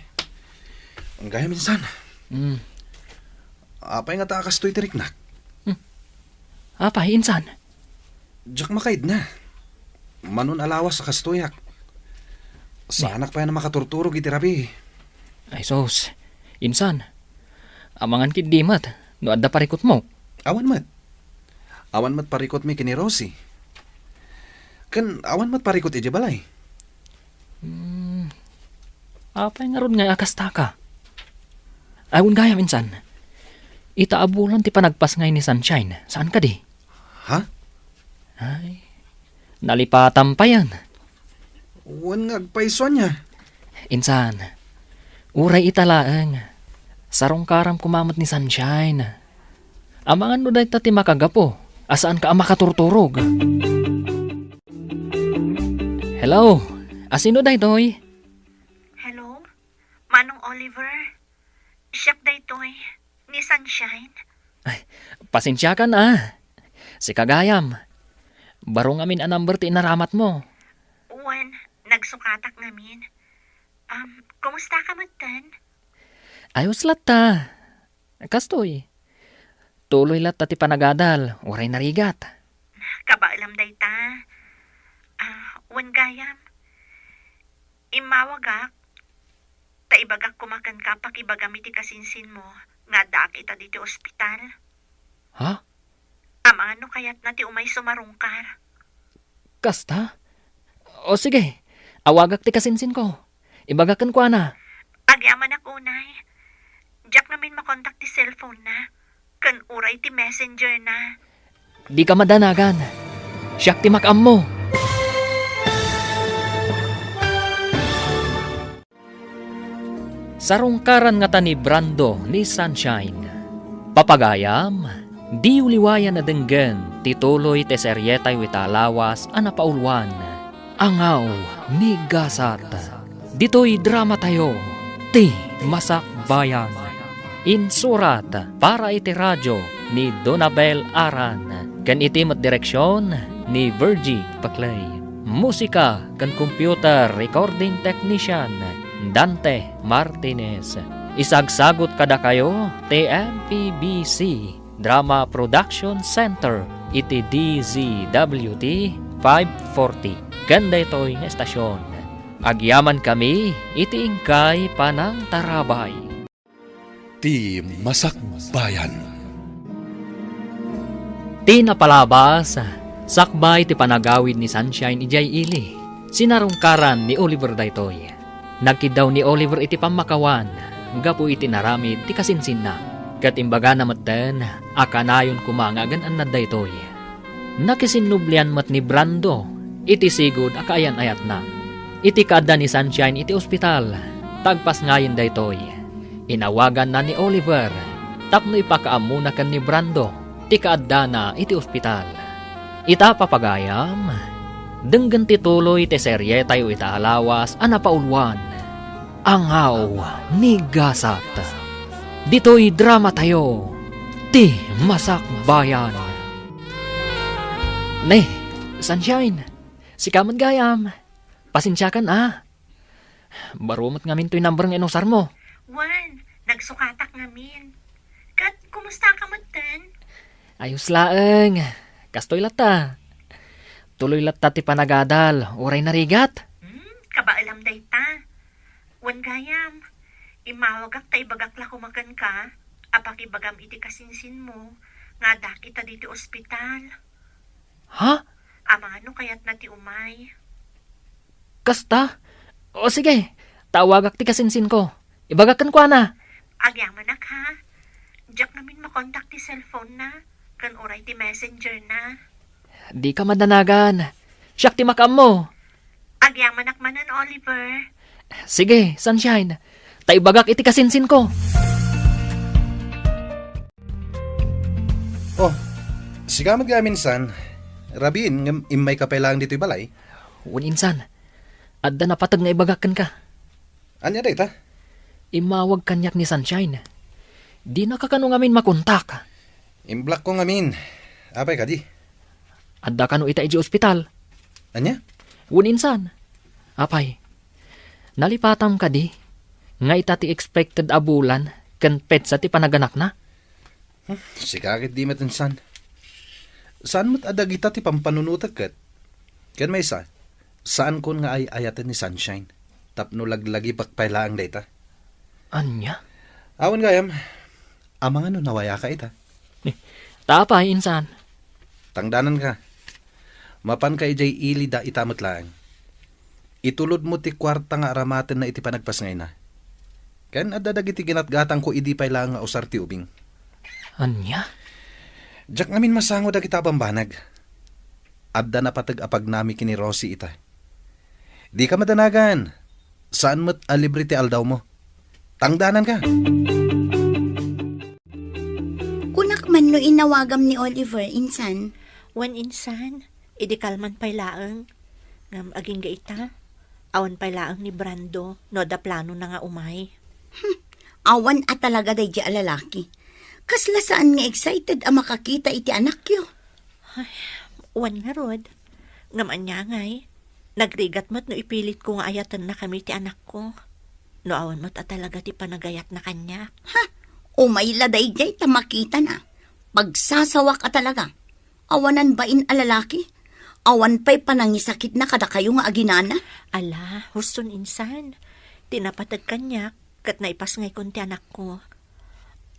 Gayam, insan. Hmm. Apay ngata a kastoy ti riknak? Hmm. Apay, insan? Diak makaidna. Manon a lawas a kastoyak. Saanak pay a makaturturog iti rabii. Ay sus, insan, amangan ketdi met no adda parikutmo. Awan met. Awan met parikutmi ken ni Rosie. Ken awan met parikut idiay balay. Hmm, apay ngarud ngay a kastaka? Ay, wen gayam, insan. Ita a bulan ti panagpasngay ni Sunshine, saan kadi? Ha? Ay, nalipatam payen. Wen nga agpayso ania? Insan, uray ita laeng. Sarungkaram koma met ni Sunshine. Amangan no dayta ti makagapu a saanka a makaturturog. Hello, asino daytoy? Hello, Manong Oliver. Siak daytoy, ni Sunshine. Ay, pasensiakan a. Sika gayam. Baro ngamin a number ti inaramatmo. Wen, nagsukatak ngamin. Um, kumusta ka metten? Ayos latta. Kastoy. Tuloy latta ti panagadal, uray narigat. Kabaelam dayta. Ah, wen gayam. Immawagak, ta ibagak koma kenka pakibagam iti kasinsinmo nga addaak ita ditoy ospital. Ha? Amangan no kayatna ti umay sumarungkar. Kasta? O sige, awagak ti kasinsinko. Ibagak kenkuana. Agyamanak unay. Diak ngamin makontak ti cellphone na, ken uray ti messenger na. Dika madanagan. Siak ti makaammo. Sarungkaran ngata ni Brando ni Sunshine. Papagayam, diyo liwayan a denggen ti tuloy ti serietayo ita a lawas a napauluan, Angaw ni Gasat. Ditoy dramatayo, Ti Masakbayan. Insurat para iti radio ni Donabel Aran, ken iti met direksion ni Virgie Paclay. Musika ken computer recording technician, Dante Martinez. Isagsagut kadakayo ti M P B C Drama Production Center iti D Z W T five forty. Ken daytoy nga estasion, agyamankami iti inkay panangtarabay. Ti Masakbayan. Ti napalabas, sakbay ti panagawid ni Sunshine idiay ili, sinarungkaran ni Oliver daytoy. Nagkiddaw ni Oliver iti pammakawan gapu iti naramid ti kasinsinna, ket imbagana metten a kanayon koma nga agan-annad daytoy. Nakisinnublian met ni Brando iti sigud a kaayan-ayatna. Iti kaadda ni Sunshine iti ospital, ta agpasngayen daytoy, inawaganna ni Oliver tapno ipakaammona ken ni Brando ti kaaddana iti ospital. Ita, papagayam, denggen ti tuloy ti serietayo ita a lawas a napauluan, Angaw ni Gasat. Ditoy dramatayo, Ti Masakbayan. Ne, Sunshine, sika met gayam. Pasensiakan a. Baro met ngamin toy number nga inusarmo. Wen, nagsukatak ngamin. Ket kumusta ka metten? Ayos laeng. Kastoy latta. Tuloy latta ti panagadal, uray narigat. Hmm, kabaelam dayta. Wen gayam, immawagak ta ibagak la koma kenka a pakibagam iti kasinsinmo nga addaak ita ditoy ospital. Ha? Amangan no kayatna ti umay. Kasta? O sige, ta awagak ti kasinsinko. Ibagak kenkuana. Agyamanak, ha? Diak ngamin makontak ti cellphone na, ken uray ti messenger na. Dika madanagan. Siak ti makaammo. Agyamanak manen, Oliver. Sige, Sunshine. Ta ibagak iti kasinsinko. Oh, sika met gayam, insan. Rabiin ngem immayka pay laeng ditoy balay. Wen, insan. Adda napateg nga ibagak kenka. Ania dayta? Immawag kaniak ni Sunshine. Dinaka kano ngamin makontak. Imblockko ngamin. Apay kadi? Adda kano ita idiay ospital. Ania? Wen, insan. Apay, nalipatam kadi nga ita ti expected a bulan ken petsa ti panaganakna? Hmm, sika ket di met, insan. Saan met a dagita ti pampanunotek ket? Ken maysa, saankon nga ay-ayaten ni Sunshine. tapno laglagipek pay laeng dayta. Ania? Awan gayam, amangan no nawayaka ita. Eh, ta apay, insan? Tangdananka. Mapanka idiay ili da ita met laeng. Itulodmo ti kuarta nga aramatenna iti panagpasngayna. Ken adda dagiti ginatgatangko idi pay laeng nga usar ti ubing. Ania? Diak ngamin masango dagita a bambanag. Adda napateg a pagnami ken ni Rosie ita. Dika madanagan. Saan met a libre ti aldawmo. Tangdananka. Kunak man no inawagam ni Oliver, insan. Wen, insan, idi kalman pay laeng. Ngem agingga ita, awan pay laeng ni Brando no adda planona nga umay. Hmm, awan a talaga daydi a lalaki. Kasla saan nga excited a makakita iti anakyo. Ay, wen ngarud. Ngem ania ngay, nagrigat met no ipilitko nga ayatennakami ti anakko. No awan met a talaga ti panagayatna kaniak. Ha? Umay la daydiay ta makitana. Pagsasawak a talaga. Awanan bain a lalaki. Awan pay panangisakitna kadakayo nga aginana. Ala, huston insan. Ti napateg kaniak, ket naipasngaykon ti anakko.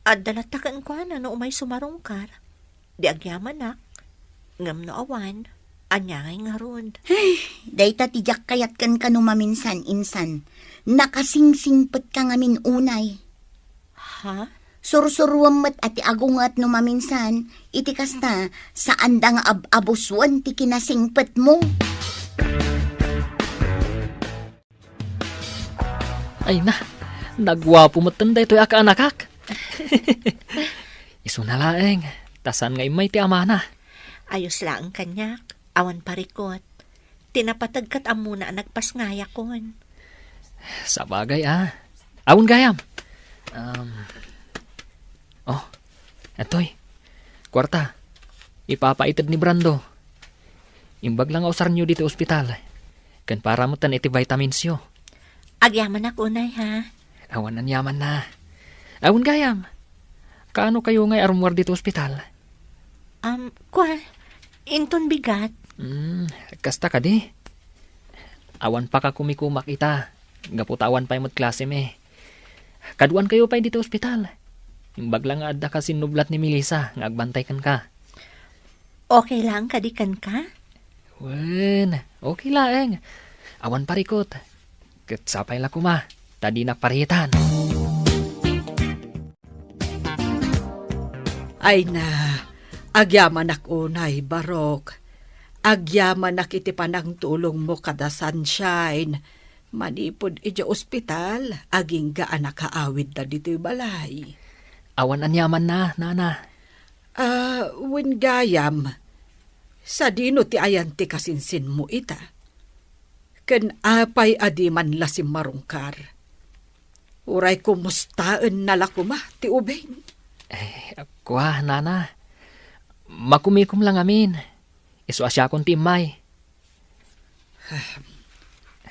Adda latta kenkuana no umay sumarungkar. Di agyamanak, ngem no awan, ania ngay ngarud? Ay, dayta ti diak kayat kenka no maminsan, insan. Nakasingsingpetka ngamin unay. Ha? Sursuruem met a ti agunget no maminsan, iti kasta, saanda nga ab-abusuen ti kinasingpetmo. Ay na, naguapo metten daytoy a kaanakak. Isuna laeng, ta saan nga immay ti amana. Ayos laeng kaniak, awan parikot. Ti napateg ket ammona a nagpasngayakon. Sabagay a. Awan gayam. Um, oh, atoy. Kuarta. Ipapaited ni Brando. Imbag la nga usaryo ditoy ospital. Ken para metten iti vitaminsyo. Agyamanak unay, ha? Awan aniamanna. Awan gayam. Kaano kayo ngay a rummuar ditoy ospital? Um, kua, inton bigat. Hmm, kasta kadi. Awan pakakumikumak ita. Gapu ta awan pay met klasemi. Kaduan kayo pay ditoy ospital. Imbag la nga adda ka sinnublat ni Melissa nga agbantay kenka. Okay laeng kadi kenka? Wen, okay laeng. Awan parikot. Ket sapay la koma, ta dinak paritan. Ay na, agyamanak unay, Barok. Agyamanak iti panangtulongmo kada Sunshine. Manipud idiay ospital, agingga a nakaawidda ditoy balay. Awan aniamanna, nana. Ah, wen gayam, sadino ti ayan ti kasinsinmo ita? Ken apay a di man la simmarungkar? Uray kumustaenna la koma ti ubing? Eh, kua, nana. Makumikom la ngamin. Isu a siakon ti immay.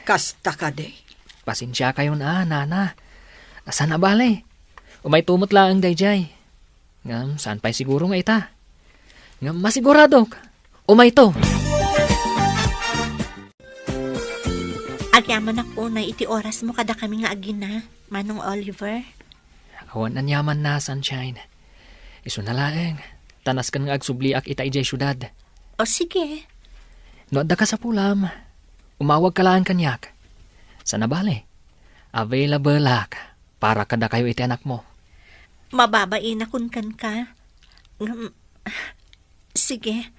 Kasta kadi. Pasensiakayon a, nana. Saan a bale. Umayto met laeng daydiay. Ngem saan pay siguro nga ita. Ngem masiguradok, umayto. Agyamanak unay iti orasmo kadakami nga agina, Manong Oliver. Awan aniamanna, Sunshine. Isuna laeng, ta nasken nga agsubliak ita idiay siudad. O, sige. No adda kasapulam, umawagka laeng kaniak. Saan a bale, available-ak para kadakayo iti anakmo. Mababainakon kenka. Ngem, sige.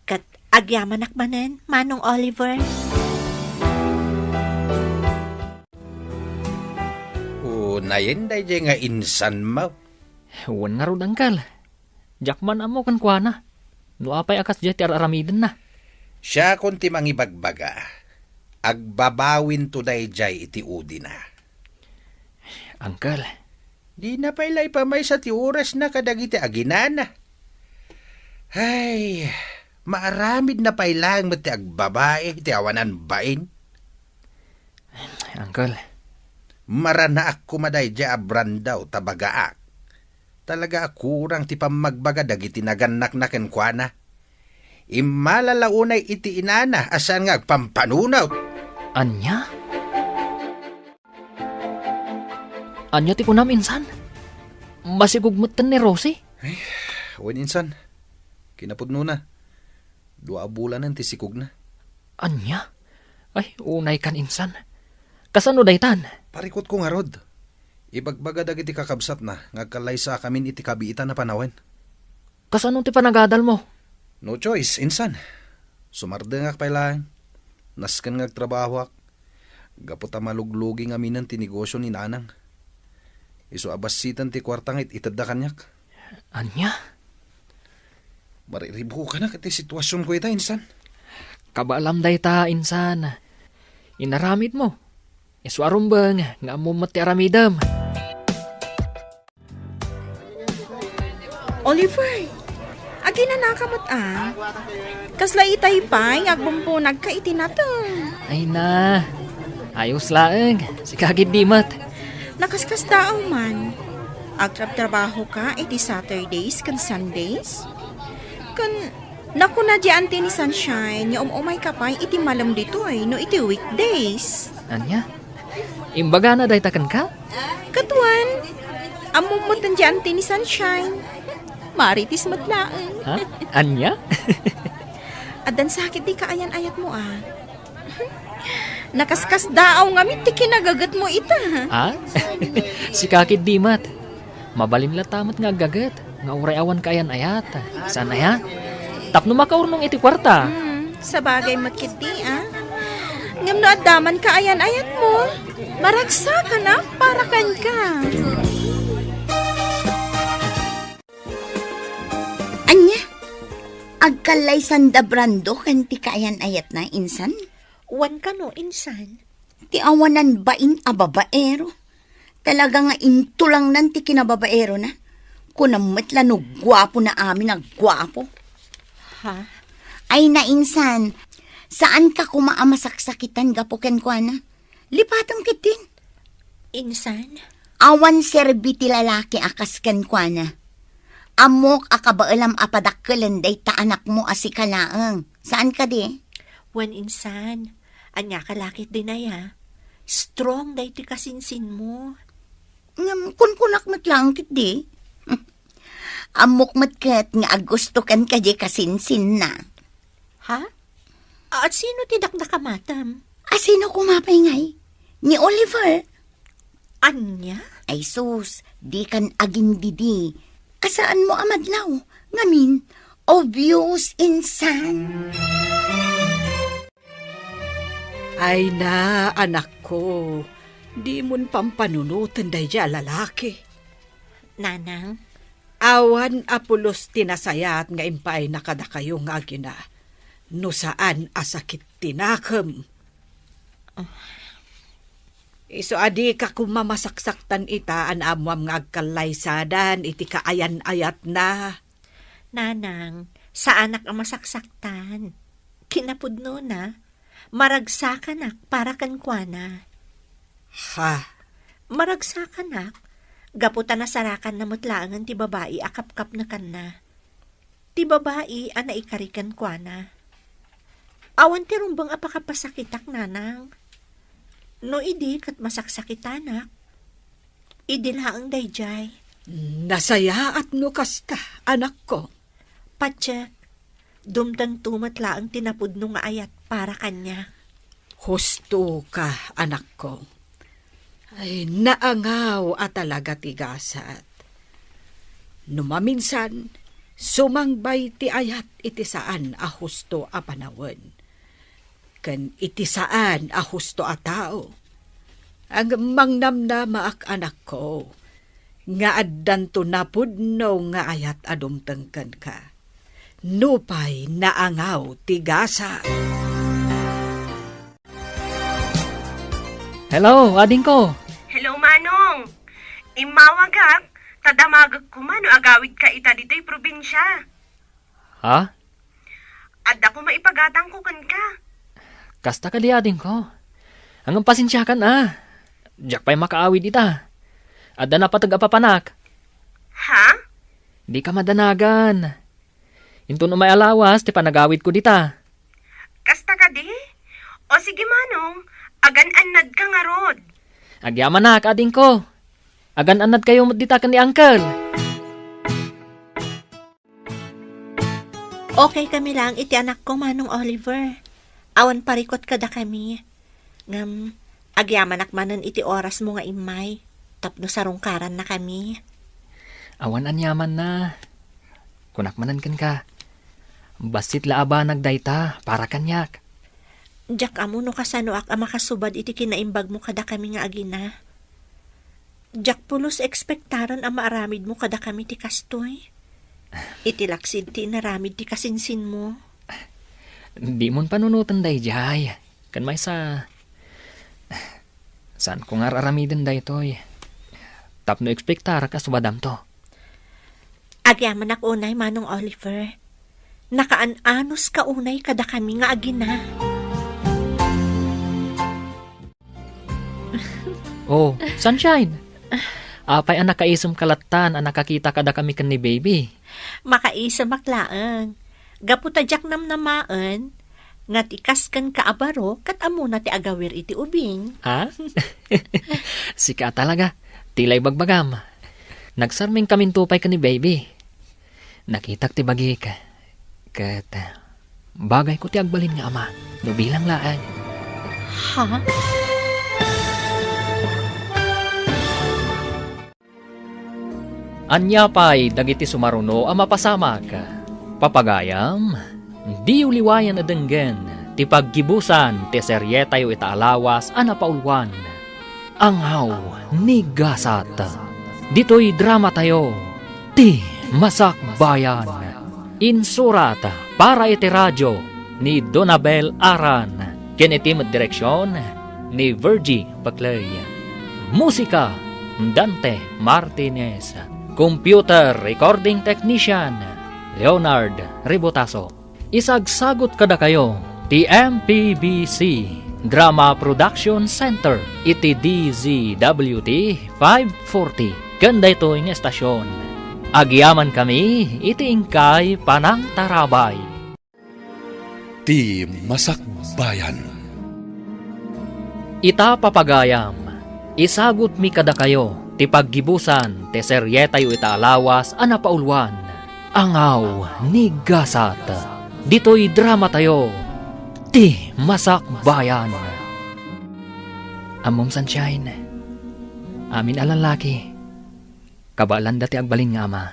Ket agyamanak manen, Manong Oliver. Unayen daydiay nga insanmo. Wen ngarud, Uncle. Diak man ammo kenkuana no apay a kasdiay ti ar-aramidenna. Siakon ti mangibagbaga. Agbabawinto daydiay iti udina. Uncle. Dina pay la ipamaysa ti orasna kadagiti aginana. Ay, maaramidna pay laeng met ti agbabai iti awanan bain. Uncle. Maranaak koma daydiay a Brando ta bagaak. Talaga a kurang ti pammagbaga dagiti nagannakna kenkuana. Immala la unay iti inana a saan nga agpampanunot. Ania? Ania ti kunam, insan? Masikog metten ni Rosie? Ay, wen, insan. Kinapudnona. Dua a bulanen ti sikogna. Ania? Ay, unay kan, insan. Kasano daytan? Parikutko ngarud. Ibagbaga dagiti kakabsatna nga agkallaysakamin iti kabiitan a panawen. Kasano ti panagadalmo? No choice, insan. Sumardengak pay laeng. Nasken nga agtrabahoak. Gapu ta maluglugi ngaminen ti negosio ni Nanang. Isu a bassiten ti kuarta nga it-itedda kaniak. Ania? Mariribukanak iti situasionko ita, insan. Kabaelam dayta, insan. Inaramidmo. Isu a rumbeng nga ammom met ti aramidem. Oliver, aginanaka met a. Kasla itay pay nga agbumpunagka iti nateng. Ay na, ayos laeng. Sika ketdi met. Nakaskasdaaw man. Agtrabtrabahoka iti Saturdays ken Sundays? Ken nakuna di anti ni Sunshine nga um-umayka pay iti malem ditoy no iti weekdays. Ania? Imbagana dayta kenka? Kaduan, ammom met ti anti ni Sunshine. Marites met laeng. Ha? Ania? Addan sakit ti kaayan-ayatmo a. Nakaskasdaaw ngamin ti kinagagetmo ita. Ha? Sika ketdi met. Mabalin latta met nga aggaget nga uray awan kaayan-ayat. Saan aya? Tapno makaurnong iti kuarta. Hmm, sabagay met ketdi a. Ngem no adda man kaayan-ayatmo, maragsakanak para kenka. Ania? Agkallaysanda Brando ken ti kaayan-ayatna, insan? Wen kano, insan? Ti awanan bain a babaero. Talaga nga intulangnan ti kinababaerona. Kunam met la no guapo na amin a guapo. Ha? Ay, nainsan, saanka koma a masaksakitan gapu kenkuana. Lipatem ketdin. Insan? Awan serbi ti lalaki a kas kenkuana. Ammok a kabaelam a padakkelen dayta anakmo a sika laeng. Saan kadi? Wen, insan. Ania ka la ketdin aya? Strong daytoy kasinsinmo. Ngem kunkunak met laeng ketdi. Ammok met ket nga agustokan kadi kasinsinna. Ha? At sino ti dakdakamatem? A sino koma pay ngay? Ni Oliver? Ania? Ay sus, dikan agindidi. A saanmo a madlaw. Ngamin, obvious, insan. Ay na, anakko, dimon pampanunoten daydiay a lalaki. Nanang? Awan a pulos ti nasayaat nga impaayna kadakayo nga agina, no saan a sakit ti nakem. Isu a dika koma masaksaktan ita a naammoam nga agkallaysadan iti kaayan-ayatna. Nanang, saanak a masaksaktan. Kinapudnona, maragsakanak para kenkuana. Ha? Maragsakanak, gapu ta nasarakanna met laengen ti babai a kapkapnekanna. Ti babai a naikari kenkuana. Awan ti rumbeng a pakapasakitak, nanang. No idi ket masaksakitanak, idi laeng daydiay. Nasayaat no kasta, anakko. Patiek, dumtengto met laeng ti napudno nga ayat para kaniak. Husto ka, anakko. Ay, naangaw a talaga ti gasat. No maminsan, sumangbay ti ayat iti saan a husto a panawen, ken iti saan a husto a tao. Ngem mangnamnamaak, anakko, nga addanto napudno nga ayat a dumteng kenka, nupay naangaw ti gasat. Hello, adingko. Hello, Manong. Immawagak, ta damagek koma no agawidka ita ditoy probinsia. Ha? Adda koma ipagatangko kenka. Kasta kadi, adingko. Ngem pasensiakan a. Diak pay makaawid ita. Adda napateg a papanak. Ha? Dika madanagan. Inton umay a lawas ti panagawidko dita. Kasta kadi? O sige, Manong, agan-annadka ngarud. Agyamanak, adingko. Agan-annadkayo met dita ken ni Uncle. Okay kami laeng iti anakko, Manong Oliver. Awan parikot kadakami. Ngem, agyamanak manen iti orasmo nga immay, tapno sarungkarannakami. Awan aniamanna. Kunak manen kenka, bassit la a banag dayta para kaniak. Diak ammo no kasanoak a makasubad iti kinaimbagmo kadakami nga agina. Diak pulos ekspektaren a maaramidmo kadakami ti kastoy. Iti laksid ti inaramid ti kasinsinmo. Dimon panunoten daydiay. Ken maysa, saanko nga ar-aramiden daytoy tapno ekspektarak a subadamto. Agyamanak unay, Manong Oliver. Nakaan-anuska unay kadakami nga agina. Oh, Sunshine! Apay a nakaisem ka lattan a nakakita kadakami ken ni Baby? Makaisemak laeng. Gapu ta diak namnamaen nga ti kas kenka a baro ket ammona ti agawir iti ubing. Ha? Sika talaga. Ti la ibagbagam. Nagsarmingkaminto pay ken ni Baby. Nakitak ti bagik, ket bagayko ti agbalin nga ama, no bilang laeng. Ha? Ania pay dagiti sumaruno a mapasamak? Papagayam, diyo liwayan a denggen ti paggibusan ti serietayo ita a lawas a napaulwan. Angaw ni Gasat. Ditoy dramatayo, Ti Masakbayan. Insurat para iti radio ni Donabel Aran, ken iti met direksion ni Virgie Paclay. Musika, Dante Martinez. Computer recording technician, Leonard Rebotaso. Isagsagut kadakayo ti M P B C Drama Production Center iti D Z W T five forty ken daytoy nga estasion. Agyamankami iti inkay panangtarabay. Ti Masakbayan. Ita, papagayam, isagutmi kadakayo ti paggibusan ti serietayo ita a lawas a napaulwan, Angaw ni Gasat. Ditoy dramatayo, Ti Masakbayan. Ammom, Sunshine, amin a lallaki, kabaelanda ti agbalin nga ama.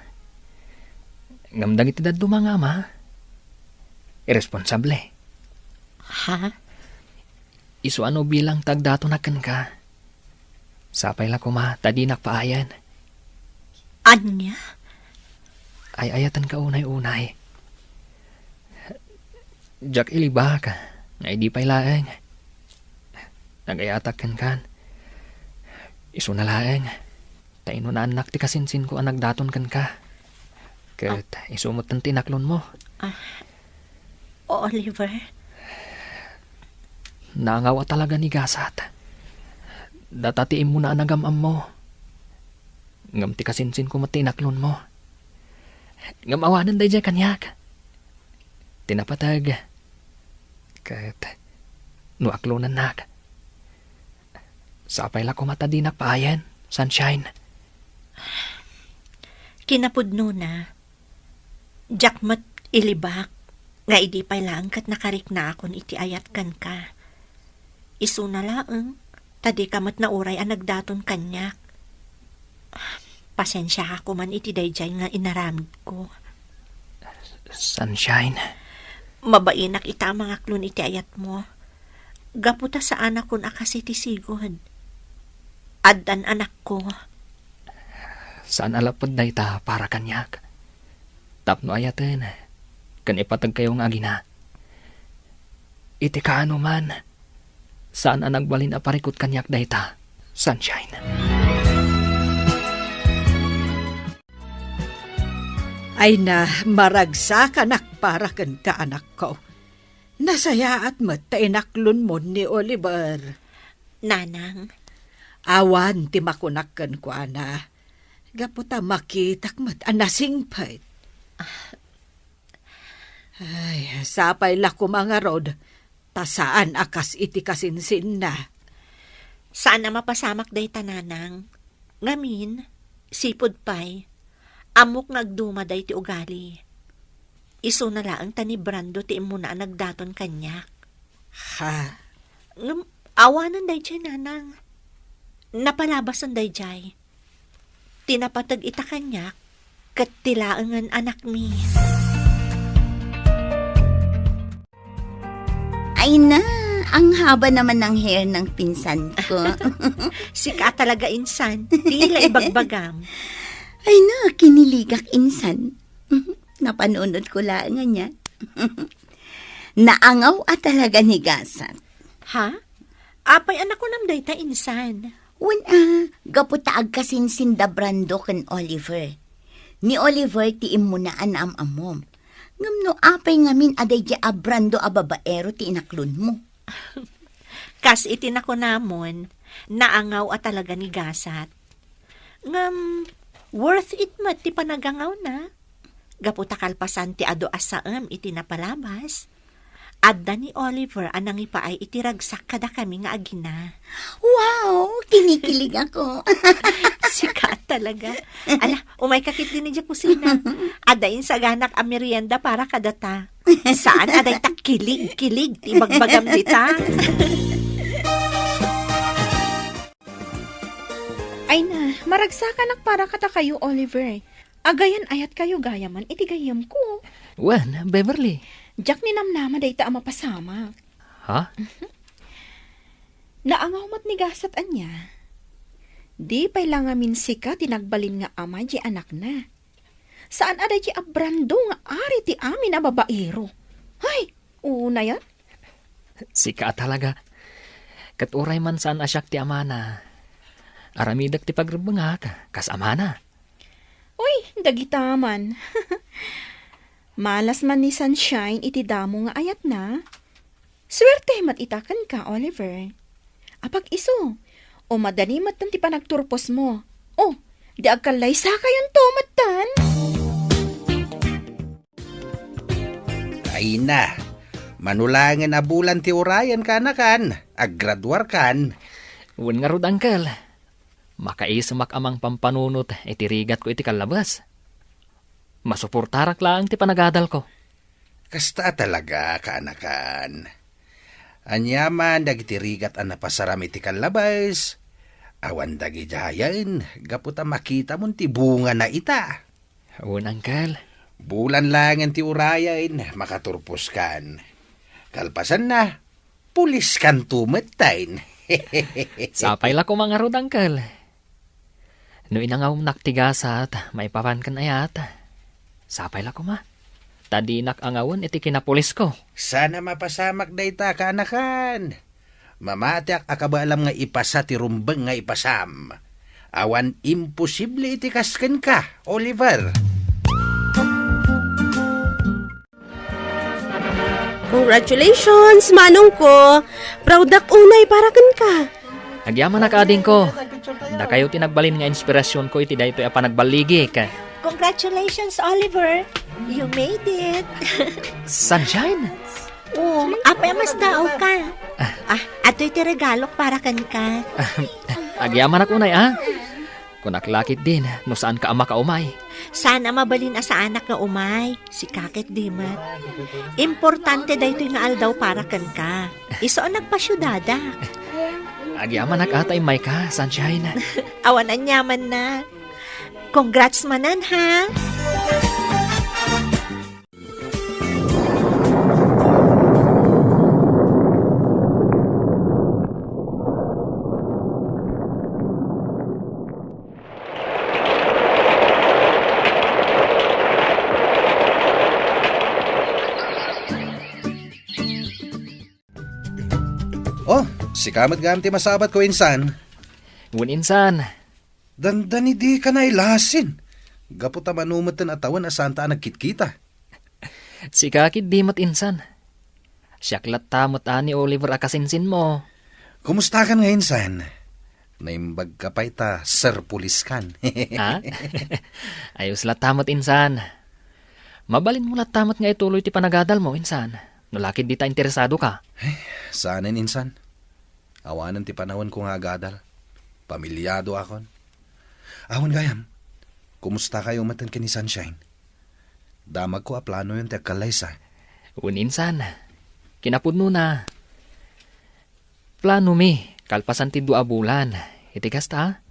Ngem dagiti dadduma nga ama, irresponsable. Ha? Isu a no bilang ti agdatonak kenka. Sapay la koma ta dinak paayen. Ania? Ay-ayatenka unay-unay. Diak ilibak nga idi pay laeng nagayatak kenkan, isuna laeng ta inunaannak ti kasinsinko a nagdaton kenka. Ket isu met ti inaklonmo. Ah, Oliver. Naangaw a talaga ni Gasat. Data ti immuna a nagam-ammo. Ngem ti kasinsinko met ti inaklonmo. Ngem awanen daydiay kaniak. Ti napateg. Ket no aklonennak, sapay la koma ta dinak paayen, Sunshine. Kinapudnona, diak met ilibak nga idi pay laeng ket nakariknaakon iti ayat kenka. Isuna laeng ta dika met nauray a nagdaton kaniak. Pasensiaka koman iti daydiay nga inaramidko. Sunshine. Mabainak ita a mangaklon iti ayatmo. Gapu ta saanakon a kasi ti sigud. Addan anakko. Saan a lapud dayta para kaniak. Tapno ayaten ken ipatagkayo nga agina. Iti kaanoman, saan a nagbalin a parikut kaniak dayta, Sunshine. Ay na, maragsakanak para kenka, anakko. Nasayaat met ta inaklonmon ni Oliver. Nanang. Awan ti makunak kenkuana. Gapu ta makitak met a nasingpet. Ay, sapay la koma ngarud, ta saan a kas iti kasinsinna. Saan a mapasamak dayta, Nanang. Ngamin, sipud pay, ammok nga agduma daytoy ugali. Isuna laeng ta ni Brando ti immuna a nagdaton kaniak. Ha? Ngem, awanen dayjay, nanang. Napalabasen dayjay. Ti napateg ita kaniak, ket ti laengen anakmi. Ay na, ang haba naman ng hair ng pinsan ko. Sika talaga, insan. Tila ibagbagam. Ay na, kiniligak, insan. Napanunot ko laeng ania. Naangaw a talaga ni Gasat. Ha? Apay a nakunam dayta, insan? Wen a, gapu ta agkasinsin da Brando ken Oliver. Ni Oliver ti immuna a naam-ammom. Ngem no apay ngamin a daydi a Brando a babaero ti inaklonmo? Kas iti nakunamon, naangaw a talaga ni Gasat. Ngem, worth it met ti panagangawna. Gapu ta kalpasan ti adu a saem iti napalabas, adda ni Oliver a nangipaay iti ragsak kadakami nga agina. Wow! Kinikilig ako. Sika talaga. Ala, umayka ketdi idiay kusina. Adda insaganak a merienda para kadata. Saan a dayta kilig-kilig ti ibagbagam dita? Ay na, maragsakanak para kadakayo, Oliver. Agayan-ayatkayo gayamen iti gayyemko. Wen, Beverly. Diak ninamnama dayta a mapasamak. Ha? Naangaw met ni Gasat ania. Di pay la ngamin sika ti nagbalin nga ama diay anakna. Saan a daydi a Brando nga ari ti amin a babaero. Hay, unayan? Sika a talaga. Ket uray man saan a siak ti amana, aramidek ti pagrebbengak kas amana. Uy, dagita man. Malas man ni Sunshine iti damo nga ayatna. Suerte met ita kenka, Oliver. Apag-isu, o madani metten ti panagturposmo. O, di agkallaysakayonto metten. Ay na, mano laengen a bulan ti urayen, kaanakan, aggraduarkan. Wen ngarud, Uncle. Makaisumak a mangpampanunot iti rigatko iti kallabes. Masuportarak laeng ti panagadalko. Kasta a talaga, kaanakan. Aniaman dagiti rigat a napasaram iti kallabes, awan dagidiayen gapu ta makitamon ti bungana ita. Wen, Uncle. Bulan laengen ti urayen, makaturposkan. Kalpasanna, puliskanto metten. Sapay la koma ngarud, Uncle. No inangawnak ti gasat maipapan ken ayat, sapay la koma. Ta dinak angawen iti kinapulisko. Saan a mapasamak dayta, kaanakan. Mamatiak a kabaelam nga ipasa ti rumbeng nga ipasam. Awan imposible iti kas kenka, Oliver. Congratulations, manongko! Proud-ak unay para kenka. Agyamanak, adingko. Dakayo ti nagbalin nga inspirasionko iti daytoy a panagballigik. Congratulations, Oliver. You made it. Sunshine? Oh, apay a masdaawka? Ah, adtoy ti regalok para kenka. Agyamanak unay, a? Kunak la ketdin, no saanka a makaumay. Saan a mabalin a saanak nga umay? Sika ketdi met. Importante daytoy nga aldaw para kenka. Isu a nagpasiudadak. Agyamanak a ta immayka, Sunshine. Awan aniamanna. Congrats manen, ha? Oh, sika met gayam ti masabatko, insan. Wen, insan. Dandani dika nailasin. Gapu ta mano metten a tawen a saanta a nagkitkita. Sika ketdi met, insan. Siak latta met a ni Oliver a kasinsinmo. Kumustakan nga, insan? Naimbagka pay ta serpuliskan. Ha? Ayos latta met, insan. Mabalinmo latta met nga ituloy ti panagadalmo, insan. No la ketdi ta interesadoka. Ay, saanen, insan. Awanen ti panawenko nga agadal. Pamiliadoakon. Awan gayam. Kumustakayo metten ken ni Sunshine? Damagko a planoyon ti agkallaysa. Wen insan. Kinapudnona, planomi, kalpasan ti dua a bulan, iti kasta,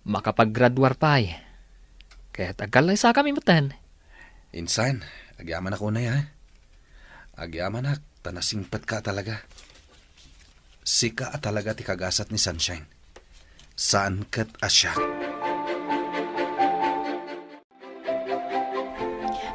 makapaggraduar pay. Ket agkallaysakami metten. Insan, agyamanak unay, a. Agyamanak, ta nasingpetka a talaga. Sika a talaga ti kagasat ni Sunshine. Saan ket a siak.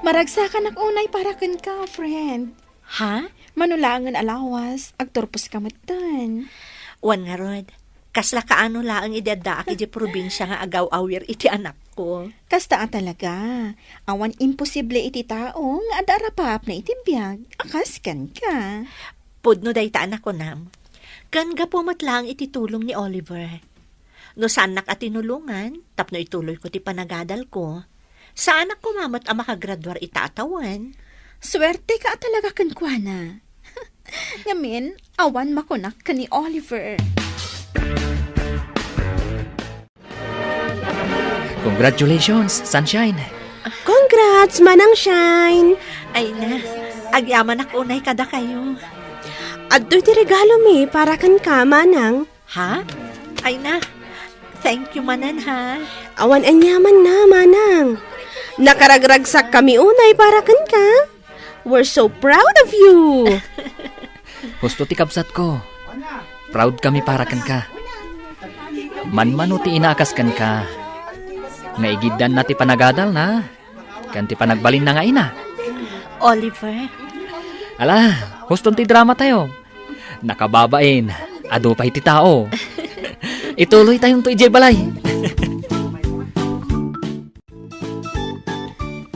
Maragsakanak unay para kenka, friend. Ha? Mano laengen a lawas, agturposka metten. Wen ngarud, kasla kaano laeng idi addaak idiay probinsia nga agaw-awir iti anakko. Kasta a talaga. Awan imposible iti tao nga adda arapaapna iti biag a kas kenka. Pudno dayta a nakunam. Ken gapu met laeng iti tulong ni Oliver. No saannak a tinulongan tapno ituloyko ti panagadalko, saanak koma met a makagraduar ita a tawen. Suerteka a talaga kenkuana. Ngamin, awan makunak ken ni Oliver. Congratulations, Sunshine! Congrats, Manang Shine! Ay na, agyamanak unay kadakayo. Adtoy ti regalomi para kenka, Manang. Ha? Ay na, thank you manen, ha? Awan aniamanna, Manang. Nakaragragsakkami unay para kenka. We're so proud of you! Husto ti kabsatko. Proud kami para kenka. Manmano ti ina a kas kenka nga igiddanna ti panagadalna ken ti panagbalinna nga ina. Oliver. Ala, huston ti dramatayo. Nakababain, adu pay ti tao. Ituloytayonto idiay balay.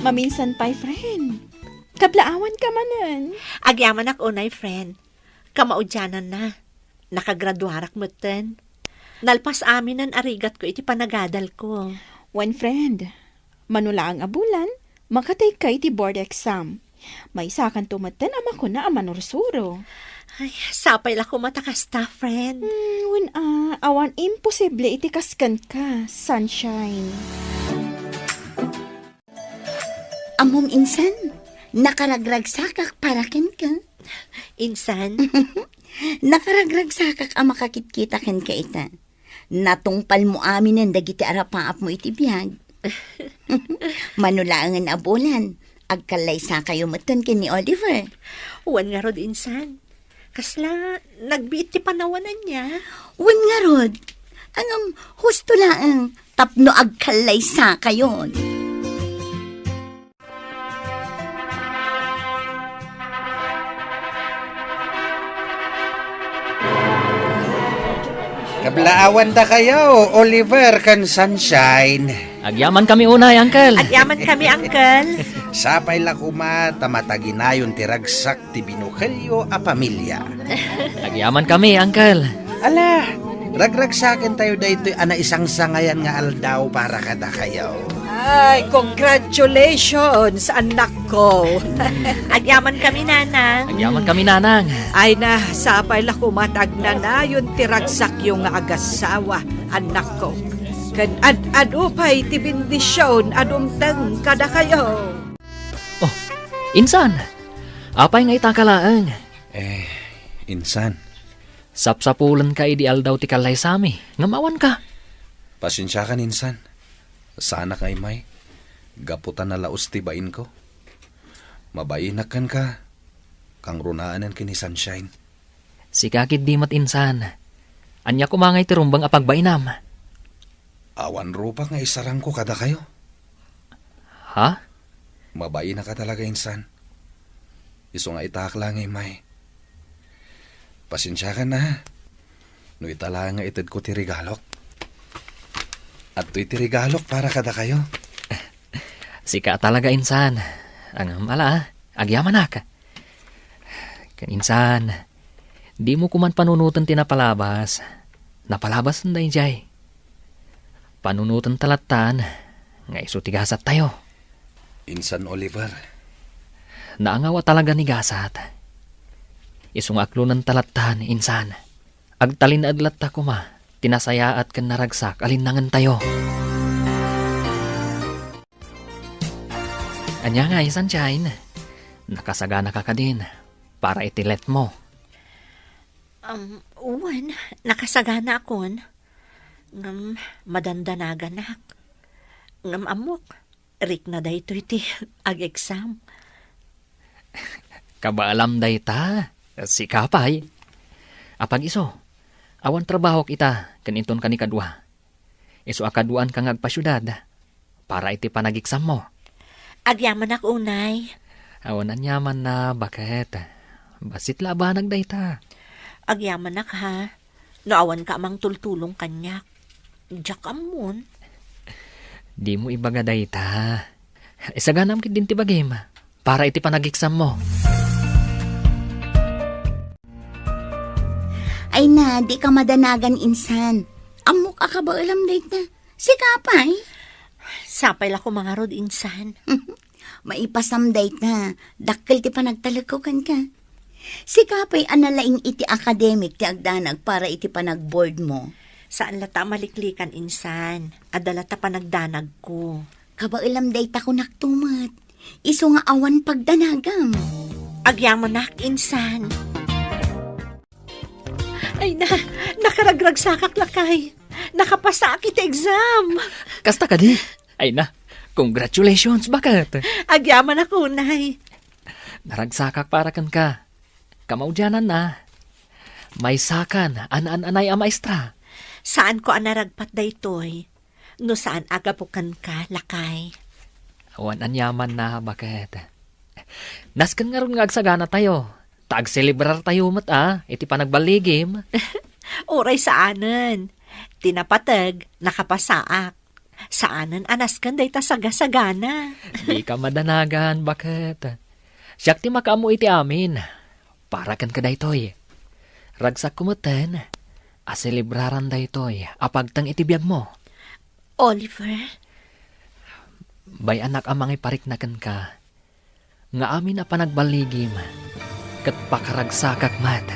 Maminsan pay, friend. Kablaawanka manen. Agyamanak unay, friend. Kamaudiananna, nakagraduarak metten. Nalpas aminen a rigatko iti panagadalko. Wen, friend, mano laeng a bulan, makatayka iti board exam. Maysakanto metten a makuna a manursuro. Ay, sapay la koma ta kasta, friend. Hmm, wen a, awan imposible iti kas kenka, Sunshine. Ammom, insan, nakaragragsakak para kenka. Insan? Nakaragragsakak a makakitkita kenka ita. Natungpalmo aminen dagiti arapaapmo iti biag. Mano laengen a bulan, agkallaysakayo metten ken ni Oliver. Wen ngarud, insan. Kasla nagbiit ti panawan ania? Wen ngarud, ngem husto laeng tapno agkallaysakayon. Kablaawandakayo, Oliver ken Sunshine. Agyamankami unay, Uncle. Agyamankami, Uncle. Sapay la koma ta mataginayon ti ragsak ti binukelyo a pamilia. Agyamankami, Uncle. Ala, ragragsakentayo daytoy a naisangsangayan nga aldaw para kadakayo. Ay, congratulations, anakko. Agyamankami, Nanang. Agyamankami, Nanang. Ay na, sapay la koma ta agnanayon ti ragsakyo nga agasawa, anakko. Ken ad-adu pay ti bendision a dumteng kadakayo. Oh, insan, apay nga itaka laeng? Eh, insan. Sapsapulenka idi aldaw ti kallaysami, ngem awanka. Pasensiakan, insan. Saanak nga immay, gapu ta nalaus ti bainko. Mabainak kenka, kangrunaen ken ni Sunshine. Sika ketdi met, insan. Ania koma ngay ti rumbeng a pagbainam? Awan rupak nga isarangko kadakayo. Ha? Mabainak a talaga, insan. Isu nga itaak la nga immay. Pasensiakan, ha? No ita laeng nga itedko ti regalok. Adtoy ti regalok para kadakayo. Sika a talaga, insan. Ngem ala, agyamanak. Ken insan, dimo koman panunoten ti napalabas. Napalabasen daydiay. Panunotenta lattan nga isu ti gasattayo. Insan Oliver. Naangaw a talaga ni gasat. Isu nga aklonenta lattan, insan. Agtalinaed latta koma ti nasayaat ken naragsak a linnangentayo. Ania ngay, Sunshine? Nakasaganaka kadin para iti letmo? Um, wen, nakasaganaakon. Ngem madandanaganak. Ngem ammok, rikna daytoy ti ag-exam. Kabaelam dayta, sika pay. Apag-isu, awan trabahok ita ken inton kanikadua. Isu a kaduaanka nga agpasiudad para iti panageksammo. Agyamanak unay. Awan aniamanna, baket. Bassit la a banag dayta. Agyamanak, ha? No awanka a mangtultulong kaniak, diak ammon. Dimo ibaga dayta. Isaganam ketdin ti bagim para iti panageksammo. Ay na, dika madanagan, insan. Ammok a kabaelam dayta. Sika pay? Sapay la koma ngarud, insan. Maipasam dayta. Dakkel ti panagtalekko kenka. Sika pay a nalaing iti akademik ti agdanag para iti panagboardmo. Saan latta a maliklikan, insan. Adda latta panagdanagko. Kabaelam dayta, kunakto met. Isu nga awan pagdanagam. Agyamanak, insan. Ay na, nakaragragsakak, lakay. Nakapasaak iti exam. Kasta kadi? Ay na, congratulations, baket. Agyamanak unay. Naragsakak para kenka. Kamaudiananna, maysakan a naan-anay a maestra. Saanko a naragpat daytoy no saan a gapu kenka, lakay. Awan aniamanna, baket. Nasken ngarud nga agsaganatayo, ta agselebrartayo met a iti panagballigim. Uray saanen. Ti napateg, nakapasaak. Saanen a nasken dayta sagasagana. Dika madanagan, baket. Siak ti makaammo iti amin. Para kenka daytoy. Ragsakko metten a selebraran daytoy a pagteng iti biagmo. Oliver? Bay-anak a mangiparikna kenka nga amin a panagballigim ket pakaragsakak met.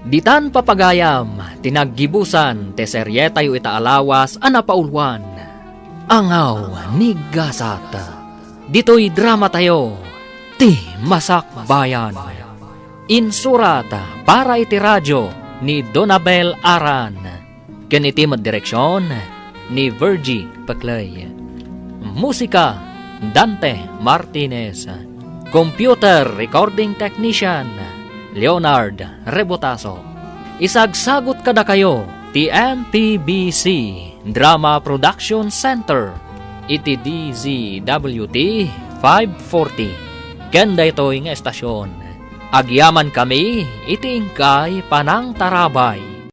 Ditan papagayam ti naggibusan ti serietayo ita a lawas a napauluan, Angaw ni Gasat. Ditoy dramatayo, Ti Masakbayan. Insurat para iti radio ni Donabel Aran. Ken iti met direksion ni Virgie Peclay. Musika, Dante Martinez. Computer recording technician, Leonard Rebotaso. Isagsagut kadakayo ti M P B C Drama Production Center iti D Z W T five forty. Ken daytoy nga estasion, agyamankami iti inkay panangtarabay.